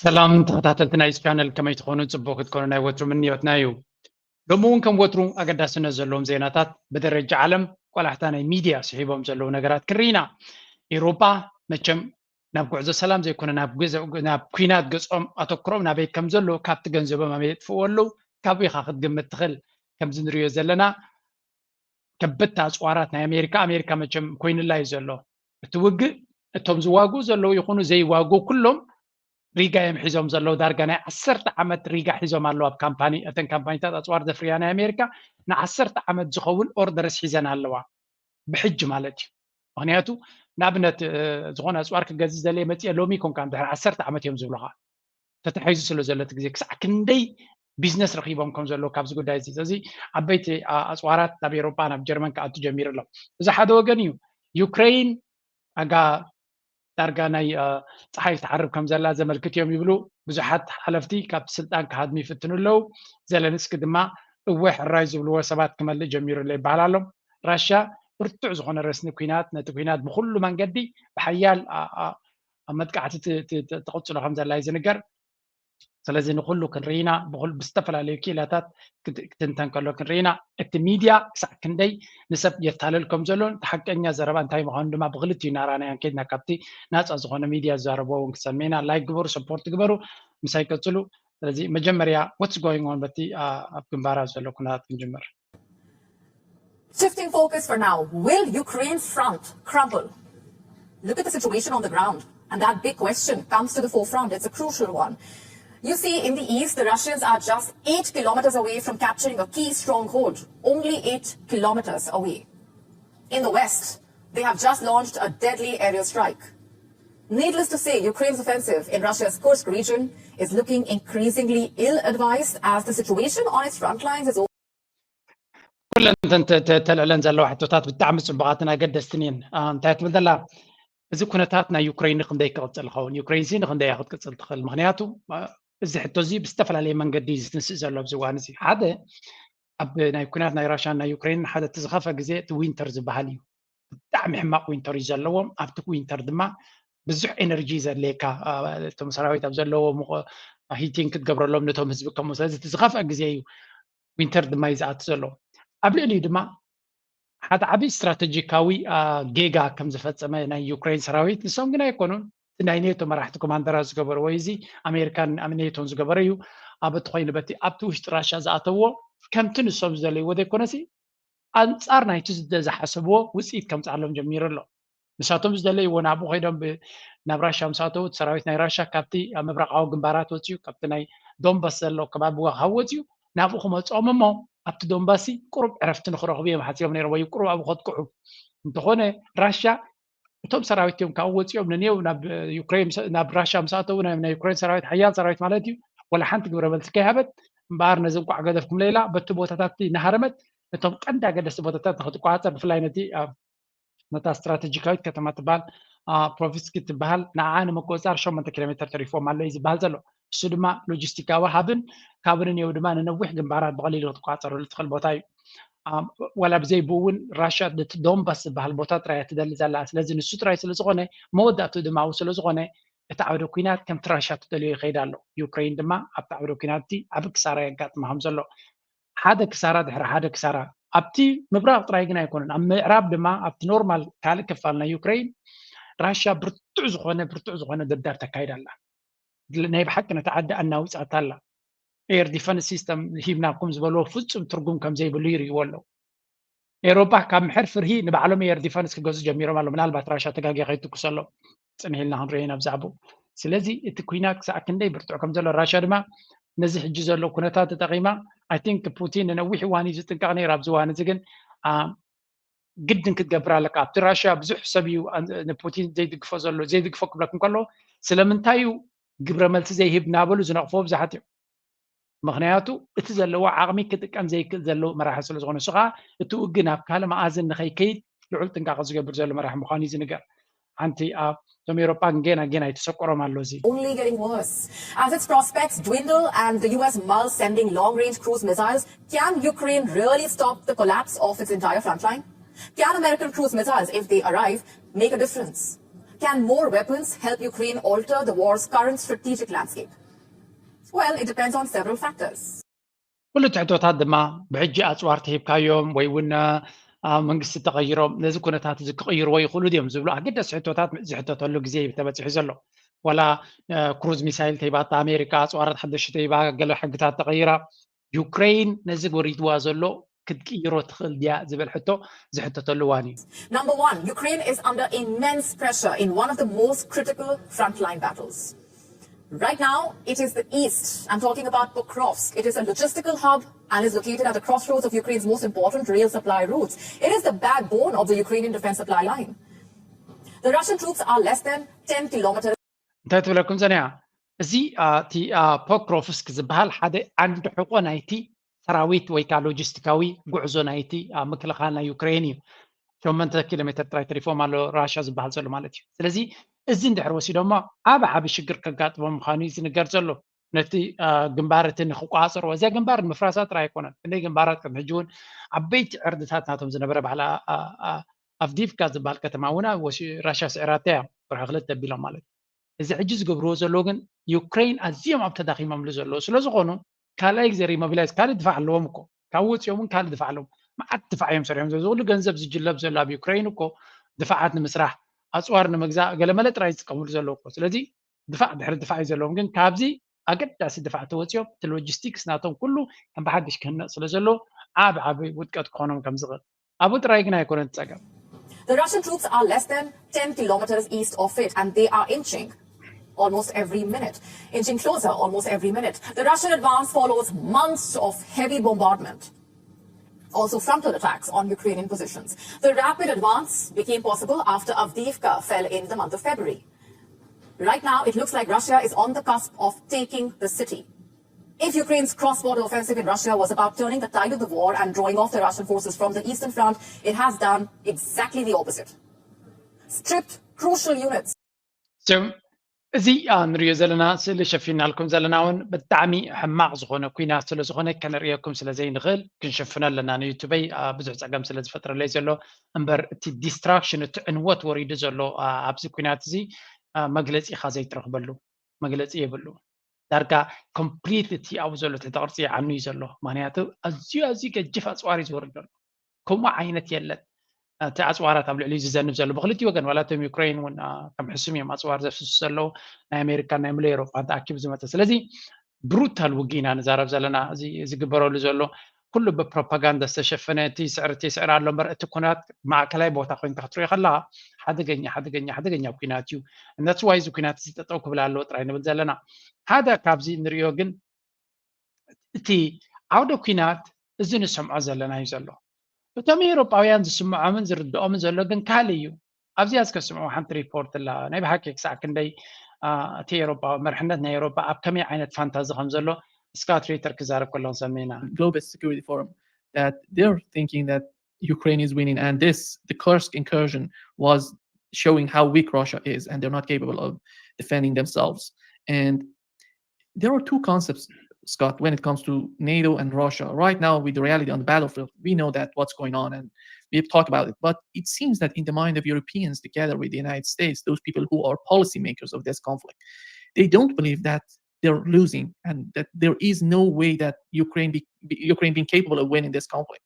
ሰላም ተኸታተልቲ ናይ ቻነል፣ ከመይ ትኾኑ? ጽቡቕ ክትኮኑ ናይ ወትሩ ምንዮትና እዩ። ሎሚ እውን ከም ወትሩ ኣገዳስነት ዘለዎም ዜናታት፣ ብደረጃ ዓለም ቆላሕታ ናይ ሚድያ ስሒቦም ዘለዉ ነገራት ክንርኢ ኢና። ኤውሮጳ መቸም ናብ ጉዕዞ ሰላም ዘይኮነ ናብ ግዘ- ናብ ኲናት ገጾም ኣተኩሮም ናበይ ከም ዘሎ ካብቲ ገንዘቦም ኣበይ የጥፍእዎ ኣለዉ ካብኡ ኢኻ ክትግምት ትኽእል። ከምዚ ንሪኦ ዘለና ከበድቲ ኣፅዋራት ናይ ኣሜሪካ ኣሜሪካ መቸም ኮይንላ እዩ ዘሎ። እቲ ውግእ እቶም ዝዋግኡ ዘለዉ ይኹኑ ዘይዋግኡ ኩሎም ሪጋ እዮም ሒዞም ዘለዉ። ዳርጋ ናይ ዓሰርተ ዓመት ሪጋ ሒዞም ኣለዉ ኣብ ካምፓኒ። እተን ካምፓኒታት ኣፅዋር ዘፍርያ ናይ ኣሜሪካ ንዓሰርተ ዓመት ዝኸውን ኦርደርስ ሒዘን ኣለዋ ብሕጂ ማለት እዩ። ምክንያቱ ንኣብነት ዝኾነ ኣፅዋር ክገዝእ ዘለ መፅአ ሎሚ ኮንካ ድሕሪ ዓሰርተ ዓመት እዮም ዝብሉካ ተታሒዙ ስለ ዘሎ እቲ ግዜ ክሳዕ ክንደይ ቢዝነስ ረኪቦም ከም ዘለዉ ካብዚ ጉዳይ እዚ። ስለዚ ዓበይቲ ኣፅዋራት ናብ ኤሮጳ ናብ ጀርመን ክኣቱ ጀሚሩ ኣሎ። እዚ ሓደ ወገን እዩ። ዩክሬን ኣጋ ዳርጋ ናይ ፀሓይ ትዓርብ ከም ዘላ ዘመልክት እዮም ይብሉ ብዙሓት ሓለፍቲ። ካብቲ ስልጣን ክሃድሙ ይፍትኑ ኣለዉ። ዘለንስኪ ድማ እወ ሕራይ ዝብልዎ ሰባት ክመልእ ጀሚሩ ኣሎ ይበሃል ኣሎ። ራሽያ ብርቱዕ ዝኾነ ረስኒ ኲናት ነቲ ኲናት ብኩሉ መንገዲ ብሓያል ኣብ መጥቃዕቲ ትቕፅሎ ከም ዘላ እዩ ዝንገር። ስለዚ ንኩሉ ክንርኢና ብዝተፈላለዩ ክኢላታት ክትንተን ከሎ ክንርኢና እቲ ሚድያ ክሳዕ ክንደይ ንሰብ የታለል ከም ዘሎ እቲ ሓቀኛ ዘረባ እንታይ ምዃኑ ድማ ብክልቲኡ እናረኣናዮ ከድና ካብቲ ናፃ ዝኾነ ሚድያ ዝዛረብዎ እውን ክሰምዕና። ላይክ ግበሩ፣ ሰፖርት ግበሩ፣ ምሳይ ቀፅሉ። ስለዚ መጀመርያ what's going on በቲ ኣብ ግንባራት ዘሎ ኩነታት ክንጅምር። Shifting focus for now, will Ukraine's front crumble? Look at the situation on the ground, and that big question comes to the forefront. It's a crucial one. You see, in the east, the Russians are just eight kilometers away from capturing a key stronghold, only eight kilometers away. In the west, they have just launched a deadly aerial strike. Needless to say, Ukraine's offensive in Russia's Kursk region is looking increasingly ill advised as the situation on its front lines is ኩለን ተልዕለን ዘለዋ ሕቶታት ብጣዕሚ ፅቡቃትን ኣገደስትን እየን። እንታይ ትብል ዘላ? እዚ ኩነታት ናይ ዩክሬን ንክንደይ ክቅፅል ይኸውን? ዩክሬን ሲ ንክንደይ ክትቅፅል ትኽእል? ምክንያቱ እዚ ሕቶ እዚ ብዝተፈላለየ መንገዲ እዩ ዝትንስእ ዘሎ ኣብዚ እዋን እዚ። ሓደ ኣብ ናይ ኩናት ናይ ራሽያን ናይ ዩክሬንን ሓደ እቲ ዝኸፈ ግዜ እቲ ዊንተር ዝበሃል እዩ። ብጣዕሚ ሕማቅ ዊንተር እዩ ዘለዎም። ኣብቲ ዊንተር ድማ ብዙሕ ኤነርጂ ዘድልየካ እቶም ሰራዊት ኣብ ዘለዎ ሂቲንግ ክትገብረሎም ነቶም ህዝቢ ከምኡ። ስለዚ እቲ ዝኸፍአ ግዜ እዩ። ዊንተር ድማ እዩ ዝኣቱ ዘሎ። ኣብ ልዕሊኡ ድማ ሓደ ዓብዪ ስትራተጂካዊ ጌጋ ከም ዝፈፀመ ናይ ዩክሬን ሰራዊት፣ ንሶም ግን ኣይኮኑን፣ እቲ ናይ ኔቶ መራሕቲ ኮማንደራት ዝገበርዎ እዩ። እዚ ኣሜሪካን ኣብ ኔቶን ዝገበረ እዩ። ኣብ እቲ ኮይኑ በቲ ኣብቲ ውሽጢ ራሻ ዝኣተዎ ከምቲ ንሶም ዝደለይዎ ዘይኮነሲ ኣንፃር ናይቲ ዝደ ዝሓሰብዎ ውፅኢት ከምፅኣሎም ጀሚሩ ኣሎ። ንሳቶም ዝደለይዎ ናብኡ ኮይዶም ናብ ራሻ ምስ ኣተዉ እቲ ሰራዊት ናይ ራሻ ካብቲ ኣብ ምብራቃዊ ግንባራት ወፅዩ ካብቲ ናይ ዶንባስ ዘሎ ከባቢ ካብ ወፅዩ ናብኡ ክመፅኦም እሞ ኣብቲ ዶንባሲ ቁሩብ ዕረፍቲ ንክረኽቡ እዮም ሓሲቦም ነይሮም ወይ ቁሩብ ኣብኡ ከጥቅዑ። እንተኾነ ራሻ እቶም ሰራዊት እዮም ካብኡ ወፂኦም ንኔው ናብ ዩክሬን ናብ ራሻ ምስ ኣተዉ ናይ ዩክሬን ሰራዊት ሓያል ሰራዊት ማለት እዩ ወላ ሓንቲ ግብረ መልሲ ከይሃበት እምበኣር ነዚ እንቋዕ ገደፍኩም ሌላ በቲ ቦታታት እናሃረመት እቶም ቀንዲ ኣገደስቲ ቦታታት ንክትቋፀር ብፍላይ ነቲ ነታ ስትራተጂካዊት ከተማ ትበሃል ፕሮቪስኪ ትበሃል ንዓ ንምቁፅፃር ሸሞንተ ኪሎ ሜትር ተሪፎም ኣሎ እዩ ዝበሃል ዘሎ። እሱ ድማ ሎጂስቲካዊ ሃብን ካብን እኒው ድማ ንነዊሕ ግንባራት ብቐሊሉ ክትቋፀረሉ ትኽእል ቦታ እዩ። ዋላ ብዘይ ብኡ እውን ራሽያ ነቲ ዶንባስ ዝበሃል ቦታ ጥራይ ትደሊ ዘላ። ስለዚ ንሱ ጥራይ ስለዝኾነ መወዳእቱ ድማ ኣብኡ ስለዝኾነ እቲ ዓውደ ኲናት ከምቲ ራሽያ ትደልዮ ይኸይድ ኣሎ። ዩክሬን ድማ ኣብቲ ዓውደ ኲናት እቲ ዓቢ ክሳራ የጋጥማ ከም ዘሎ ሓደ ክሳራ ድሕሪ ሓደ ክሳራ ኣብቲ ምብራቕ ጥራይ ግን ኣይኮነን ኣብ ምዕራብ ድማ ኣብቲ ኖርማል ካልእ ክፋል ናይ ዩክሬን ራሽያ ብርቱዕ ዝኾነ ብርቱዕ ዝኾነ ደብዳብ ተካይድ ኣላ። ናይ ብሓቂ ነቲ ዓዲ ኣናዊፃታ ኣላ። ኤር ዲፈንስ ሲስተም ሂብናኩም ዝበልዎ ፍፁም ትርጉም ከም ዘይብሉ ይርእይዎ ኣለዉ። ኤሮፓ ካብ ምሕር ፍርሂ ንባዕሎም ኤር ዲፈንስ ክገዙ ጀሚሮም ኣሎ ምናልባት ራሻ ተጋጊ ከይትኩሰሎም ፅንሕ ኢልና ክንሪኦ ኢና ብዛዕባኡ። ስለዚ እቲ ኩናት ክሳዕ ክንደይ ብርቱዕ ከም ዘሎ ራሻ ድማ ነዚ ሕጂ ዘሎ ኩነታት ተጠቒማ ኣይ ቲንክ ፑቲን ንነዊሕ እዋን እዩ ዝጥንቀቕ ነይሩ ኣብዚ እዋን እዚ ግን ግድን ክትገብር ኣለካ ኣብቲ ራሽያ ብዙሕ ሰብ እዩ ንፑቲን ዘይድግፎ ዘሎ ዘይድግፎ ክብለኩም ከሎ ስለምንታይ እዩ ግብረ መልሲ ዘይህብ እናበሉ ዝነቕፎ ብዙሓት እዮም ምክንያቱ እቲ ዘለዎ ዓቕሚ ክጥቀም ዘይክእል ዘሎ መራሒ ስለ ዝኾነ እሱ ከዓ እቲ ውግእ ናብ ካልእ መኣዝን ንኸይከይድ ልዑል ጥንቃቐ ዝገብር ዘሎ መራሒ ምዃኑ እዩ ዝንገር ሓንቲ እቶም ኤሮጳ ግን ጌና ጌና ይተሰቆሮም ኣሎ እዚ only getting worse. As its prospects dwindle and the U S mulls sending long range cruise missiles, can Ukraine really stop the collapse of its entire frontline? Can American cruise missiles, if they arrive, make a difference? Can more weapons help Ukraine alter the war's current strategic landscape? Well, it depends on several factors. ኩሉ ትሕቶታት ድማ ብሕጂ ኣፅዋር ተሂብካዮም ወይ እውን መንግስቲ ተቐይሮም ነዚ ኩነታት እዚ ክቕይርዎ ይኽእሉ ድዮም ዝብሉ ኣገደሲ ሕቶታት ዝሕተተሉ ግዜ እዩ ተበፂሑ ዘሎ። ዋላ ክሩዝ ሚሳይል ተሂባታ ኣሜሪካ፣ ኣፅዋራት ሓደሽቲ ተሂባ፣ ገለ ሕግታት ተቐይራ፣ ዩክሬን ነዚ ወሪድዋ ዘሎ ክትቅይሮ ትኽእል ድያ ዝብል ሕቶ ዝሕተተሉ እዋን እዩ። Number one, Ukraine is under immense pressure in one of the most critical frontline battles. Right now, it is the east. I'm talking about Pokrovsk. It is a logistical hub and is located at the crossroads of Ukraine's most important rail supply routes. It is the backbone of the Ukrainian defense supply line. The Russian troops are less than ten kilometers. እንታይ ትብለኩም ዘንያ? እዚ እቲ ፖክሮፍስክ ዝበሃል ሓደ ዓንዲ ሕቆ ናይቲ ሰራዊት ወይ ከዓ ሎጂስቲካዊ ጉዕዞ ናይቲ ምክልኻል ናይ ዩክሬን እዩ። ሸመንተ ኪሎ ሜትር ጥራይ ተሪፎም ኣሎ ራሽያ ዝበሃል ዘሎ ማለት እዩ። ስለዚ እዚ እንድሕር ወሲዶሞ ዓብ ዓብ ሽግር ከጋጥሞ ምዃኑ እዩ ዝንገር ዘሎ። ነቲ ግንባር እቲ ንክቋፀርዎ እዚያ ግንባር ንምፍራሳ ጥራይ ኣይኮነን። ክንደይ ግንባራት ከም ሕጂ እውን ዓበይቲ ዕርድታት ናቶም ዝነበረ ባህላ ኣፍዲፍካ ዝበሃል ከተማ እውን ራሽያ ስዕራታ እያ ወርሒ ክልተ ኣቢሎም ማለት እዩ። እዚ ሕጂ ዝገብርዎ ዘለዉ ግን ዩክሬን ኣዝዮም ኣብ ተዳኺሞምሉ ዘለዉ ስለ ዝኾኑ ካልኣይ ግዜ ሪሞቢላይዝ ካልእ ድፋዕ ኣለዎም እኮ ካብ ወፂኦም እውን ካልእ ድፋዕ ኣለዎም። መዓት ድፋዕ እዮም ሰሪሖም ዘሎ። ዝኩሉ ገንዘብ ዝጅለብ ዘሎ ኣብ ዩክሬን እኮ ድፋዓት ንምስራሕ ኣፅዋር ንምግዛእ ገለመለ ጥራይ ዝጥቀምሉ ዘለዉ እኮ። ስለዚ ድፋዕ ድሕሪ ድፋዕ እዩ ዘለዎም። ግን ካብዚ ኣገዳሲ ድፋዕ ተወፂኦም እቲ ሎጂስቲክስ ናቶም ኩሉ ከም ብሓድሽ ክህነፅ ስለ ዘሎ ዓብ ዓብ ውድቀት ክኾኖም ከም ዝኽእል ኣብኡ ጥራይ ግን ኣይኮነን ጸገም። The Russian troops are less than ten kilometers east of it, and they are inching almost every minute, inching closer almost every minute. The Russian advance follows months of heavy bombardment, also frontal attacks on Ukrainian positions. The rapid advance became possible after Avdiivka fell in the month of February. Right now, it looks like Russia is on the cusp of taking the city. If Ukraine's cross-border offensive in Russia was about turning the tide of the war and drawing off the Russian forces from the Eastern Front, it has done exactly the opposite. Stripped crucial units. እዚ ንሪኦ ዘለና ስእሊ ሸፊናልኩም ዘለና እውን ብጣዕሚ ሕማቕ ዝኾነ ኩናት ስለ ዝኾነ ከነርእየኩም ስለ ዘይንኽእል ክንሸፍኖ ኣለና። ንዩቱበይ ብዙሕ ፀገም ስለ ዝፈጥረለይ ዘሎ እምበር እቲ ዲስትራክሽን እቲ ዕንወት ወሪዱ ዘሎ ኣብዚ ኩናት እዚ መግለፂ ኢኻ ዘይትረኽበሉ መግለፂ የብሉ። ዳርጋ ኮምፕሊት እቲ ኣብኡ ዘሎ ትሕተ ቅርፂ ይዓኑ እዩ ዘሎ። ምክንያቱ ኣዝዩ ኣዝዩ ገጅፍ ኣፅዋር እዩ ዝወርድ ዘሎ። ከምኡ ዓይነት የለን። እቲ ኣፅዋራት ኣብ ልዕሊ ዝዘንብ ዘሎ ብክልቲ ወገን ዋላ እቶም ዩክሬን እውን ከም ሕሱም እዮም ኣፅዋር ዘፍስሱ ዘለዉ ናይ ኣሜሪካ ናይ ምሎ ኤሮጳ ተኣኪቡ ዝመፀ ስለዚ ብሩታል ውግእ ኢና ንዛረብ ዘለና። እዚ ዝግበረሉ ዘሎ ኩሉ ብፕሮፓጋንዳ ዝተሸፈነ እቲ ስዕርቲ ስዕር ኣሎ እምበር እቲ ኩናት ማእከላይ ቦታ ኮይንካ ክትሪኦ ከለካ ሓደገኛ ሓደገኛ ሓደገኛ ኩናት እዩ። ነቲ ዋይ እዚ ኩናት እዚ ጠጠው ክብል ኣለዎ ጥራይ ንብል ዘለና። ሓደ ካብዚ ንሪኦ ግን እቲ ዓውደ ኩናት እዚ ንሰምዖ ዘለና እዩ ዘሎ። እቶም ኤውሮጳውያን ዝስምዖምን ዝርድኦምን ዘሎ ግን ካልእ እዩ። ኣብዚኣ እስከ ስምዑ ሓንቲ ሪፖርት ኣላ። ናይ ብሓቂ ክሳዕ ክንደይ እቲ ኤውሮጳዊ መርሕነት ናይ ኤውሮጳ ኣብ ከመይ ዓይነት ፋንታዚ ከም ዘሎ ስካት ሪተር ክዛረብ ከለኹ ሰሚዕና። Global Security Forum that they're thinking that Ukraine is winning and this the Kursk incursion was showing how weak Russia is and they're not capable of defending themselves. And there are two concepts, Scott, when it comes to NATO and Russia. Right now, with the reality on the battlefield, we know that what's going on and we've talked about it. But it seems that in the mind of Europeans, together with the United States, those people who are policymakers of this conflict, they don't believe that they're losing and that there is no way that Ukraine be, Ukraine being capable of winning this conflict.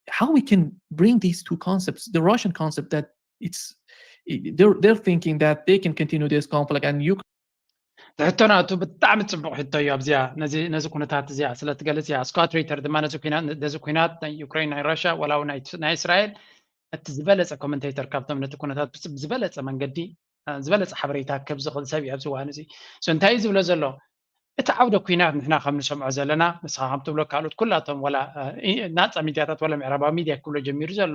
How we can bring these two concepts, the Russian concept that it's they're they're thinking that they can continue this conflict and Ukraine ሕቶና እቱ ብጣዕሚ ፅቡቅ ሕቶ እዩ። ኣብዚኣ ነዚ ኩነታት እዚኣ ስለትገልፅ እያ። ስኮት ሪተር ድማ ነዚ ኩናት ናይ ዩክሬን ናይ ራሽያ ዋላ ናይ እስራኤል እቲ ዝበለፀ ኮመንቴተር ካብቶም ነቲ ኩነታት ዝበለፀ መንገዲ ዝበለፀ ሓበሬታ ክህብ ዝኽእል ሰብ እዩ ኣብዚ እዋን እዚ። እንታይ እዩ ዝብሎ ዘሎ? እቲ ዓውደ ኩናት ንሕና ከም ንሰምዖ ዘለና ንስኻ ከም ትብሎ ካልኦት ኩላቶም ወላ ናፃ ሚድያታት ወላ ምዕራባዊ ሚድያ ክብሎ ጀሚሩ ዘሎ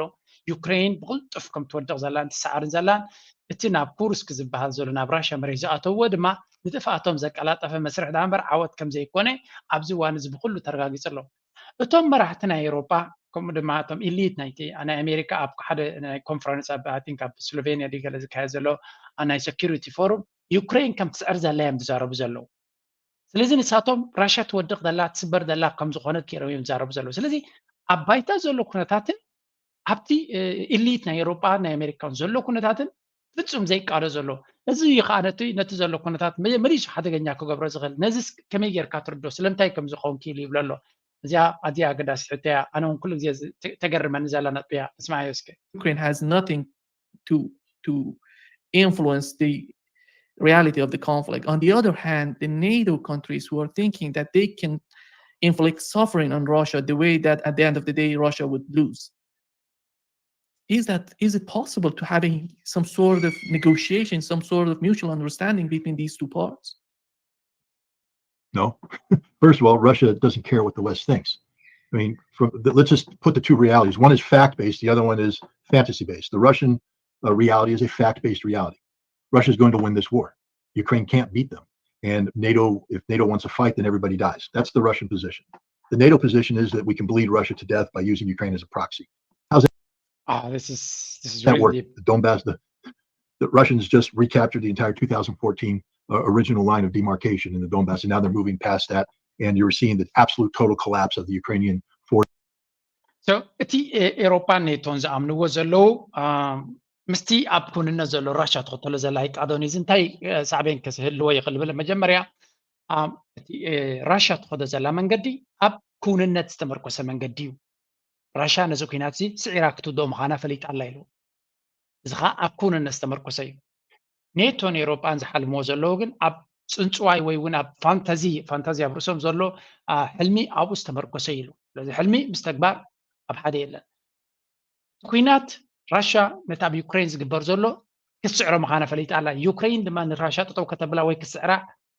ዩክሬን ብቕልጡፍ ከም ትወድቕ ዘላን ትሰዓርን ዘላን እቲ ናብ ኩርስክ ዝበሃል ዘሎ ናብ ራሽያ መሬት ዝኣተውዎ ድማ ንጥፍኣቶም ዘቀላጠፈ መስርሕ ዳ እምበር ዓወት ከም ዘይኮነ ኣብዚ እዋን እዚ ብኩሉ ተረጋጊጹ ኣሎ። እቶም መራሕቲ ናይ ኤውሮጳ ከምኡ ድማ እቶም ኢሊት ናይቲ ናይ ኣሜሪካ ኣብ ሓደ ናይ ኮንፈረንስ ኣብ ኣይ ቲንክ ኣብ ስሎቬንያ ድዩ ገለ ዝካየድ ዘሎ ናይ ሴኩሪቲ ፎሩም ዩክሬን ከም ትስዕር ዘላ እዮም ዝዛረቡ ዘለዉ። ስለዚ ንሳቶም ራሽያ ትወድቕ ዘላ ትስበር ዘላ ከም ዝኾነት ገይሮም እዮም ዝዛረቡ ዘለዉ። ስለዚ ኣብ ባይታ ዘሎ ኩነታትን ኣብቲ ኢሊት ናይ ኤውሮጳ ናይ ኣሜሪካን ዘሎ ኩነታትን ፍጹም ዘይቃዶ ዘሎ። እዚ እዩ ከዓ ነቲ ነቲ ዘሎ ኩነታት መ- መሊሱ ሓደገኛ ክገብሮ ዝኽእል። ነዚስ ከመይ ጌርካ ትርዶ? ስለምንታይ ከም ዝኸውን ክኢሉ ይብሎ ኣሎ። እዚኣ ኣዝያ ኣገዳሲት ሕቶ እያ። ኣነ እውን ኩሉ ግዜ ዝ- ተ- ተገርመኒ ዘላ ነጥቢ እያ። እስማዓዮ እስከ። Ukraine has nothing to to influence the reality of the conflict. On the other hand, the NATO countries who are thinking that they can inflict suffering on Russia the way that at the end of the day Russia would lose. Is that is it possible to having some sort of negotiation, some sort of mutual understanding between these two parts? No. First of all, Russia doesn't care what the West thinks. I mean, from the, let's just put the two realities. One is fact based, the other one is fantasy based. The Russian uh, reality is a fact based reality. Russia is going to win this war. Ukraine can't beat them. And NATO, if NATO wants a fight, then everybody dies. That's the Russian position. The NATO position is that we can bleed Russia to death by using Ukraine as a proxy. Ah, this is this is That really work. Deep. The Donbass, the, the Russians just recaptured the entire two thousand fourteen uh, original line of demarcation in the Donbass, and now they're moving past that. And you're seeing the absolute total collapse of the Ukrainian force. So እቲ ኤ- ኤሮፓን ኔቶን ዝኣምንዎ ዘለዉ አ፣ ምስቲ ኣብ ኩንነት ዘሎ ራሻ ትኽተሎ ዘላ ኣይቃዶን እዩ። እዚ እንታይ አ፣ ሳዕቤን ክህልዎ ይኽእል ዝብል መጀመርያ አ፣ እቲ ኤ፣ ራሻ ትኸዶ ዘላ መንገዲ ኣብ ኩንነት ዝተመርኮሰ መንገዲ እዩ። ራሻ ነዚ ኩናት እዚ ስዒራ ክትውድኦ ምዃና ፈሊጣ ኣላ ኢሉ። እዚ ከዓ ኣብ ኩንነት ዝተመርኮሰ እዩ። ኔቶን ኤሮጳን ዝሓልምዎ ዘለዉ ግን ኣብ ፅንፅዋይ ወይ እውን ኣብ ፋንታዚ ፋንታዚ ኣብ ርእሶም ዘሎ አ፣ ሕልሚ ኣብኡ ዝተመርኮሰ እዩ ኢሉ። ስለዚ ሕልሚ ምስ ተግባር ኣብ ሓደ የለን። ኩናት ራሻ ነቲ ኣብ ዩክሬን ዝግበር ዘሎ ክትስዕሮ ምዃና ፈሊጣ ኣላ። ዩክሬን ድማ ንራሻ ጠጠው ከተብላ ወይ ክትስዕራ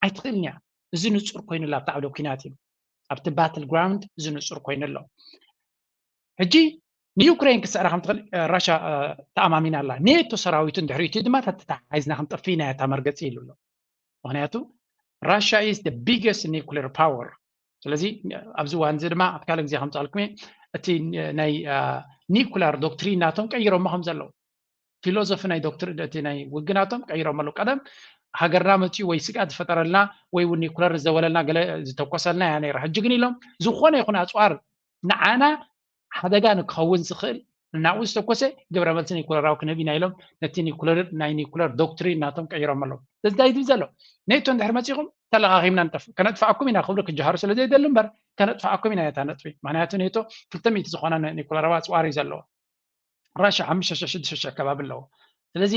ኣይትኽእልን እያ። እዚ ንፁር ኮይኑ ኣሎ ኣብቲ ዓውደ ኩናት እዩ። ኣብቲ ባትል ግራውንድ እዚ ንፁር ኮይኑ ኣሎ። ሕጂ ንዩክሬን ክትስዕራ ከም ትኽእል እ፣ ራሻ እ፣ ተኣማሚና ኣላ። ኔቶ ሰራዊቱ እንድሕር እቲ ድማ ተተሓሒዝና ክንጠፍእ ኢና እያ እታ መርገፂ ኢሉ ኣሎ። ምክንያቱ ራሻ is the biggest nuclear power። ስለዚ ኣብዚ እዋን እዚ ድማ ኣብ ካልእ ግዜ ከምፃልኩም እየ። እቲ ናይ ኒኩላር ዶክትሪን ናቶም ቀይሮሞ ከም ዘለዉ ፊሎዞፊ ናይ ዶክትር እቲ ናይ ውግናቶም ቀይሮም ኣለዉ። ቀደም ሃገርና መፅኡ ወይ ስግኣት ዝፈጠረልና ወይ እውን ኒኩለር ዝዘወለልና ገለ ዝተኮሰልና እያ ነይራ። ሕጂ ግን ኢሎም ዝኾነ ይኹን ኣፅዋር ንዓና ሓደጋ ንክኸውን ዝኽእል ናብኡ ዝተኮሰ ግብረ መልሲ ኒኩለራዊ ክንህብ ኢና ኢሎም ነቲ ኒኩለር ናይ ኒኩለር ዶክትሪን ናቶም ቀይሮም ኣለዉ። እዚ እንታይ ዝብል ዘሎ ኔቶ እንድሕር መፂኹም ተለኻኺምና ንጠፍ ከነጥፍኣኩም ኢና ክብሉ ክጀሃሩ ስለ ዘይደሉ እምበር ከነጥፍኣኩም ኢና እታ ነጥቢ። ምክንያቱ ኔቶ ክልተ ሚእቲ ዝኾነ ኒኩለራዊ ኣፅዋር እዩ ዘለዎ። ራሻ ሓሙሽተ ሽሕ ሽዱሽተ ሽሕ ከባቢ ኣለዎ። ስለዚ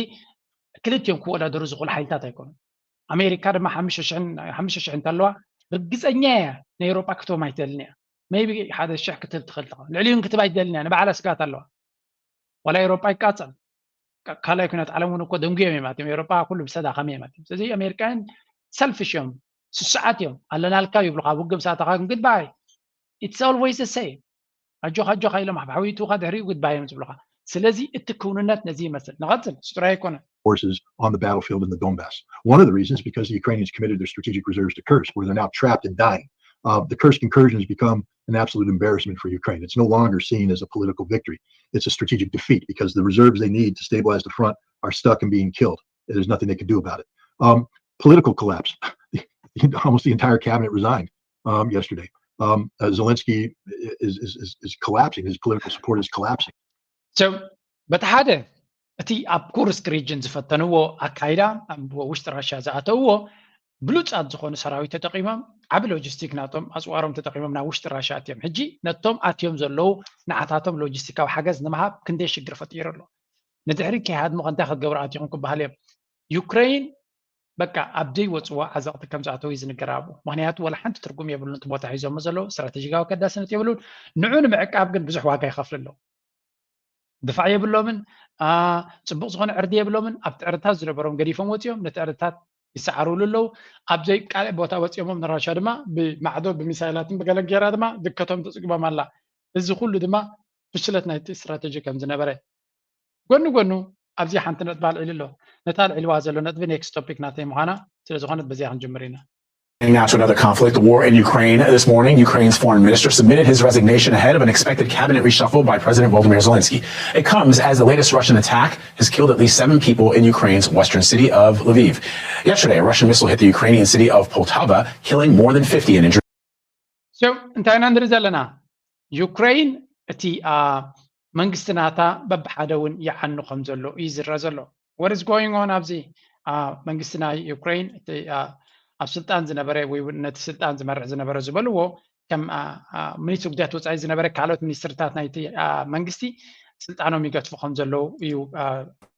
ክልቲኦም ክወዳደሩ ዝኽእሉ ሓይልታት ኣይኮኑን። ኣሜሪካ ድማ ሓሙሽተ ሽሕ ሓሙሽተ ሽሕ እንተለዋ ርግፀኛ እያ ናይ ኤውሮጳ ክትቦም ኣይትደልን እያ። ሜይቢ ሓደ ሽሕ ክትህብ ትኽእል ትኸውን። ልዕሊኡን ክትብ ኣይትደልን እያ። ንባዕላ ስግኣት ኣለዋ። ዋላ ኤውሮጳ ይቃፀል ካ- ካልኣይ ኩናት ዓለም እውን እኮ ደንጉዮም እዮም ኣትዮም። ኤውሮጳ ኩሉ ብሰዳኸም እዮም ኣትዮም። ስለዚ ኣሜሪካውያን ሰልፊሽ እዮም፣ ስሱዓት እዮም። ኣለናልካ ይብሉካ፣ ኣብ ውግእ ምስ ኣተኻ ግን ግድባይ it's always the same። ኣጆኻ ኣጆኻ ኢሎም ኣብ ሓዊቱኻ ድሕሪኡ ግድባይ እዮም ዝብሉኻ። ስለዚ እቲ ክውንነት ነዚ ይመስል። ንቐጽል፣ ስጡር ኣይኮነን። Forces on the battlefield in the Donbass. One of the reasons because the Ukrainians committed their strategic reserves to Kursk, where they're now trapped and dying. Uh, the Kursk incursion has become an absolute embarrassment for Ukraine. It's no longer seen as a political victory. It's a strategic defeat because the reserves they need to stabilize the front are stuck and being killed. There's nothing they can do about it. Um, political collapse. Almost the entire cabinet resigned um, yesterday. Um, uh, Zelensky is, is, is, is collapsing. His political support is collapsing. So በቲ ሓደ እቲ ኣብ ኩርስክ ሪጅን ዝፈተንዎ ኣካይዳ ኣብ ውሽጢ ራሽያ ዝኣተውዎ ብሉፃት ዝኾኑ ሰራዊት ተጠቂሞም ዓቢ ሎጂስቲክ ናቶም ኣፅዋሮም ተጠቂሞም ናብ ውሽጢ ራሽያ ኣትዮም። ሕጂ ነቶም ኣትዮም ዘለዉ ንዓታቶም ሎጂስቲካዊ ሓገዝ ንምሃብ ክንደይ ሽግር ፈጢሩ ኣሎ። ንድሕሪ ከይሃድሙ ከ እንታይ ክትገብሩ ኣትኹም ክበሃል እዮም። ዩክሬን በቃ ኣብ ዘይወፅዎ ዓዘቕቲ ከም ዝኣተው እዩ ዝንገር ኣብኡ። ምክንያቱ ወላ ሓንቲ ትርጉም የብሉን እቲ ቦታ ሒዞሞ ዘለዉ ስትራቴጂካዊ ከዳስነት የብሉን። ንዑ ንምዕቃብ ግን ብዙሕ ዋጋ ይኸፍሉ ኣለዉ። ድፋዕ የብሎምን። አ፣ ፅቡቅ ዝኾነ ዕርዲ የብሎምን። ኣብቲ ዕርድታት ዝነበሮም ገዲፎም ወፂኦም ነቲ ዕርድታት ይሰዓርሉ ኣለዉ። ኣብ ዘይቃልዕ ቦታ ወፂኦሞም ንራሻ ድማ ብማዕዶ ብሚሳይላትን ብገለን ገይራ ድማ ድከቶም ተፅግቦም ኣላ። እዚ ኩሉ ድማ ፍሽለት ናይቲ ስትራቴጂ ከም ዝነበረ ጎኒ ጎኑ ኣብዚ ሓንቲ ነጥቢ ኣልዒሉ ኣሎ። ነታ ኣልዒልዋ ዘሎ ነጥቢ ኔክስት ቶፒክ ናተይ ምዃና ስለ ዝኾነት በዚኣ ክንጅምር ኢና። Now to another conflict, the war in Ukraine. This morning, Ukraine's foreign minister submitted his resignation ahead of an expected cabinet reshuffle by President Volodymyr Zelensky. It comes as the latest Russian attack has killed at least seven people in Ukraine's western city of Lviv. Yesterday, a Russian missile hit the Ukrainian city of Poltava, killing more than fifty and injuring. So እንታይ ኢና ንርኢ ዘለና? ዩክሬን እቲ አ፣ መንግስቲ ናታ በብሓደ እውን ይዓኑ ከም ዘሎ እዩ ዝረአ ዘሎ። what is going on ኣብዚ መንግስቲ ናይ ዩክሬን ኣብ ስልጣን ዝነበረ ወይ ነቲ ስልጣን ዝመርሕ ዝነበረ ዝበልዎ ከም ሚኒስትሪ ጉዳያት ወፃኢ ዝነበረ ካልኦት ሚኒስትርታት ናይቲ መንግስቲ ስልጣኖም ይገትፉ ከም ዘለዉ እዩ።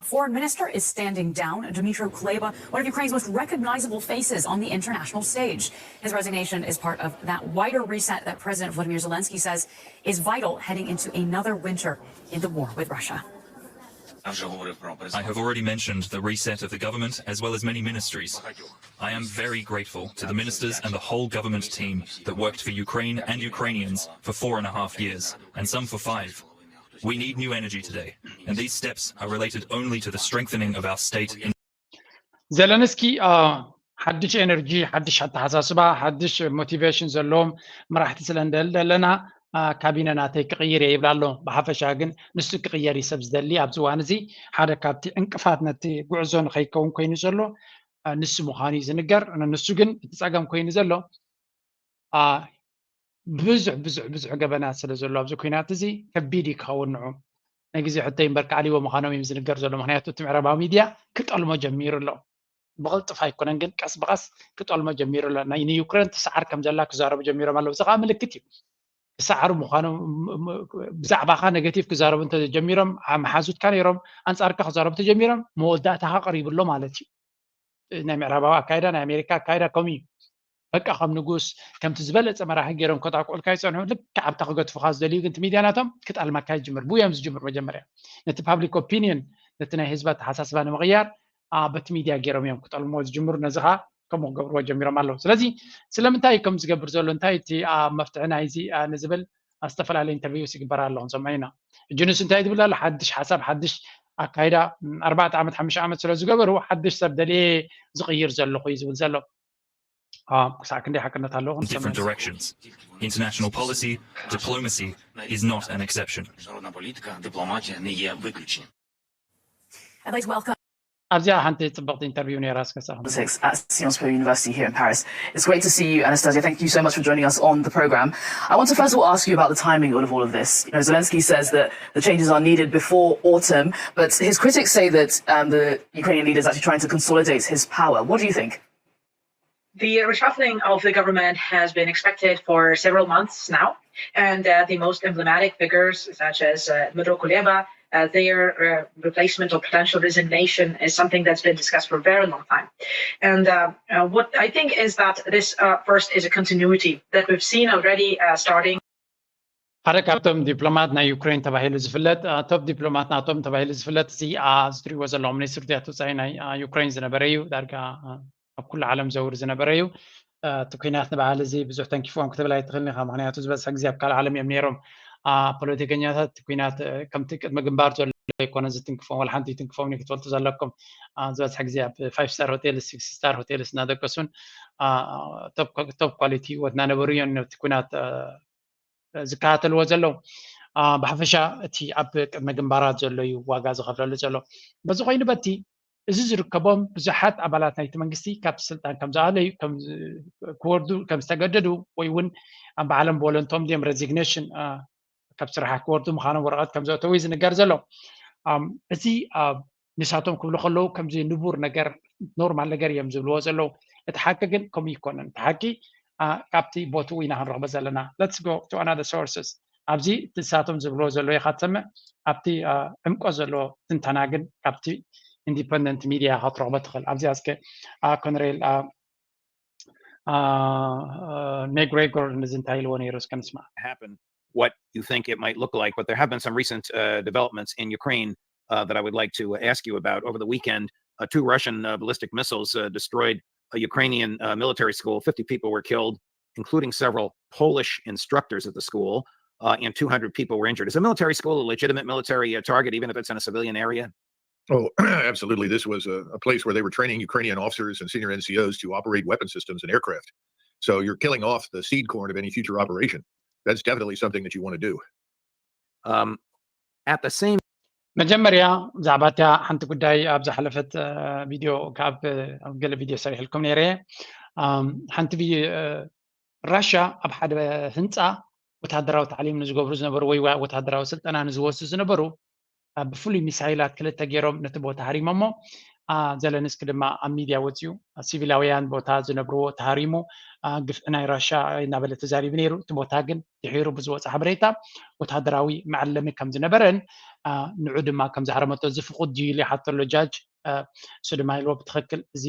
Foreign minister is standing down. Dmytro Kuleba, one of Ukraine's most recognizable faces on the international stage. His resignation is part of that wider reset that President Volodymyr Zelensky says is vital heading into another winter in the war with Russia. I have already mentioned the reset of the government as well as many ministries. I am very grateful to the ministers and the whole government team that worked for Ukraine and Ukrainians for four and a half years, and some for five. We need new energy today, and these steps are related only to the strengthening of our state. In- ዘለንስኪ ሓድሽ ኤነርጂ፣ ሓድሽ ኣተሓሳስባ፣ ሓድሽ ሞቲቬሽን ዘለዎም መራሕቲ ስለ እንደል ዘለና ካቢነ ናተይ ክቕይር እየ ይብል ኣሎ። ብሓፈሻ ግን ንሱ ክቕየር እዩ ሰብ ዝደሊ። ኣብዚ እዋን እዚ ሓደ ካብቲ ዕንቅፋት ነቲ ጉዕዞ ንኸይከውን ኮይኑ ዘሎ ንሱ ምዃኑ እዩ ዝንገር። ንሱ ግን እቲ ፀገም ኮይኑ ዘሎ ብዙሕ ብዙሕ ብዙሕ ገበናት ስለ ዘሎ ኣብዚ ኩናት እዚ ከቢድ እዩ ክኸውን ንዑ። ናይ ግዜ ሕቶ እምበር ክኣልይዎ ምዃኖም እዮም ዝንገር ዘሎ። ምክንያቱ እቲ ምዕራባዊ ሚድያ ክጠልሞ ጀሚሩ ኣሎ። ብቕልጥፍ ኣይኮነን ግን ቀስ ብቐስ ክጠልሞ ጀሚሩ ኣሎ። ናይ ንዩክሬን ትሰዓር ከም ዘላ ክዛረቡ ጀሚሮም ኣለዉ። እዚ ከዓ ምልክት እዩ። ክሰዓሩ ምዃኖም ብዛዕባኻ ኔጌቲቭ ክዛረቡ እንተጀሚሮም፣ መሓዙትካ ነይሮም ኣንጻርካ ክዛረቡ ተጀሚሮም መወዳእታኻ ቀሪቡ ኣሎ ማለት እዩ። ናይ ምዕራባዊ ኣካይዳ፣ ናይ ኣሜሪካ ኣካይዳ ከምኡ እዩ። በቃ ከም ንጉስ ከምቲ ዝበለፀ መራሒ ገይሮም ከጣቁዕልካ ይፀንሑ። ልክዕ ኣብታ ክገድፉኻ ዝደልዩ ግን እቲ ሚድያ ናቶም ክጠልመካ ይጅምር። ብኡ እዮም ዝጅምር መጀመርያ ነቲ ፓብሊክ ኦፒኒየን ነቲ ናይ ህዝቢ ኣተሓሳስባ ንምቕያር በቲ ሚድያ ገይሮም እዮም ክጠልምዎ ዝጅምሩ። ነዚ ኸዓ ከምኡ ክገብርዎ ጀሚሮም ኣለዉ። ስለዚ ስለምንታይ እዩ ከም ዝገብር ዘሎ እንታይ እቲ መፍትሒ ናይዚ ንዝብል ኣብ ዝተፈላለዩ ኢንተርቪውስ ይግበር ኣሎ ክንሰምዖ ኢና። ሕጂ ንሱ እንታይ ዝብል ኣሎ ሓድሽ ሓሳብ ሓድሽ ኣካይዳ ኣርባዕተ ዓመት ሓሙሽተ ዓመት ስለ ዝገበሩ ሓድሽ ሰብ ደልየ ዝቕይር ዘለኹ እዩ ዝብል ዘሎ። ክሳዕ ክንደይ ሓቅነት ኣለዎ different directions. International policy, diplomacy is not an exception. I'd like to welcome ኣብዚኣ ሓንቲ ፅብቕቲ ኢንተርቪው ነይራ እስከ politics at Sciences Po University here in Paris. It's great to see you, Anastasia. Thank you so much for joining us on the program. I want to first of all ask you about the timing of all of this. You know, Zelensky says that the changes are needed before autumn, but his critics say that um, the Ukrainian leader is actually trying to consolidate his power. What do you think? The reshuffling of the government has been expected for several months now, and uh, the most emblematic figures, such as uh, Dmytro Kuleba, uh, their uh, replacement or potential resignation is something that's been discussed for a very long time. And uh, uh, what I think is that this uh, first is a continuity that we've seen already uh, starting. ሓደ ካብቶም ዲፕሎማት ናይ ዩክሬን ተባሂሉ ዝፍለጥ ቶፕ ዲፕሎማት ናቶም ተባሂሉ ዝፍለጥ እዚ እዚ ትሪእዎ ዘለኹም ሚኒስትሪ ጉዳያት ወፃኢ ናይ ዩክሬን ዝነበረ እዩ። ዳርጋ ኣብ ኩሉ ዓለም ዘውር ዝነበረ እዩ። እቲ ኩናት ንባህሊ እዚ ብዙሕ ተንኪፍዎም ክትብል ኣይትኽእልን ኢኻ። ምክንያቱ ዝበዝሐ ግዜ ኣብ ካልእ ዓለም እዮም ነይሮም። ፖለቲከኛታት እቲ ኩናት ከምቲ ቅድሚ ግንባር ዘሎ ኣይኮነ ዝትንክፎም፣ ዋላ ሓንቲ ይትንክፎም ክትፈልጡ ዘለኩም። ዝበዝሐ ግዜ ኣብ ፋይቭ ስታር ሆቴል፣ ሲክስ ስታር ሆቴል እናደቀሱን ቶፕ ኳሊቲ ህይወት እናነበሩ እዮም ነቲ ኩናት ዝከታተልዎ ዘለዉ። ብሓፈሻ እቲ ኣብ ቅድመ ግንባራት ዘሎ እዩ ዋጋ ዝኸፍለሉ ዘሎ። በዚ ኮይኑ በቲ እዚ ዝርከቦም ብዙሓት ኣባላት ናይቲ መንግስቲ ካብ ስልጣን ከም ዝኣለዩ ክወርዱ ከም ዝተገደዱ ወይ እውን ባዕሎም ብወለንቶም ድዮም ሬዚግኔሽን ካብ ስራሕ ክወርዱ ምዃኖም ወረቐት ከም ዘእተዉ እዩ ዝንገር ዘሎ። እዚ ንሳቶም ክብሉ ከለዉ ከምዚ ንቡር ነገር ኖርማል ነገር እዮም ዝብልዎ ዘለዉ። እቲ ሓቂ ግን ከምኡ ይኮነን። እቲ ሓቂ ካብቲ ቦትኡ ኢና ክንረኽቦ ዘለና። Let's go to another sources። ኣብዚ ንሳቶም ዝብልዎ ዘለዉ ኢኻ ትሰምዕ። ኣብቲ ዕምቆት ዘለዎ ትንተና ግን ካብቲ ኢንዲፐንደንት ሚድያ ኢኻ ክትረኽቦ ትኽእል። ኣብዚኣ እስከ ኮነሬል ሜግሬጎር ነዚ እንታይ ኢልዎ ነይሩ እስከ ንስማዕ። Happen, what you think it might look like, but there have been some recent uh, developments in Ukraine uh, that I would like to ask you about. Over the weekend, uh, two Russian uh, ballistic missiles uh, destroyed a Ukrainian uh, military school. Fifty people were killed, including several Polish instructors at the school, uh, and two hundred people were injured. Is a military school a legitimate military uh, target, even if it's in a civilian area? Oh, absolutely. This was a, a place where they were training Ukrainian officers and senior N C Os to operate weapon systems and aircraft. So you're killing off the seed corn of any future operation. That's definitely something that you want to do. Um, at the same መጀመርያ ብዛዕባ እቲኣ ሓንቲ ጉዳይ ኣብ ዝሓለፈት ቪድዮ ካብ ኣብ ገለ ቪድዮ ሰሪሕልኩም ነይረ። ሓንቲ ራሻ ኣብ ሓደ ህንፃ ወታደራዊ ታዕሊም ንዝገብሩ ዝነበሩ ወይ ወታደራዊ ስልጠና ንዝወስዱ ዝነበሩ ብፍሉይ ሚሳይላት ክልተ ገይሮም ነቲ ቦታ ሃሪሞሞ። ዘለንስኪ ድማ ኣብ ሚድያ ወፂኡ፣ ሲቪላውያን ቦታ ዝነብርዎ ተሃሪሙ፣ ግፍዒ ናይ ራሻ እናበለ ተዛሪቡ ነይሩ። እቲ ቦታ ግን ድሒሩ ብዝወፀ ሓበሬታ ወታደራዊ መዐለሚ ከም ዝነበረን ንዑ ድማ ከም ዝሃረመቶ ዝፍቁድ ድዩ ኢሉ ይሓተሎ ጃጅ። እሱ ድማ ኢልዎ ብትኽክል እዚ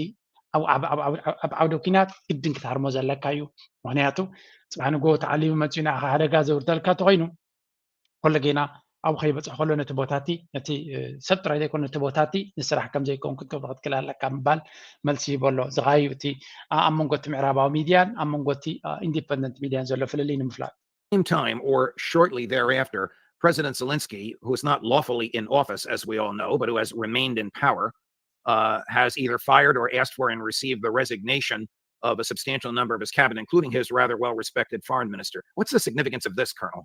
ኣብ ዓውደ ኲናት ግድን ክትሃርሞ ዘለካ እዩ። ምክንያቱ ፅባሕ ንጎ ተዓሊሙ መፅኡ ንዓኻ ሓደጋ ዘውርደልካ ተኮይኑ ኮለጌና ኣብኡ ከይበፅሕ ከሎ ነቲ ቦታቲ ነቲ ሰብ ጥራይ ዘይኮነ ነቲ ቦታቲ ንስራሕ ከም ዘይኮን ክትገብሮ ክትክል ኣለካ ምባል መልሲ ይበሎ። ዝኻዩ እቲ ኣብ መንጎ እቲ ምዕራባዊ ሚድያን ኣብ መንጎ እቲ ኢንዲፐንደንት ሚድያን ዘሎ ፍልልይ ንምፍላጥ። Same time or shortly thereafter, President Zelensky, who is not lawfully in office, as we all know, but who has remained in power, uh, has either fired or asked for and received the resignation of a substantial number of his cabinet, including his rather well-respected foreign minister. What's the significance of this, Colonel?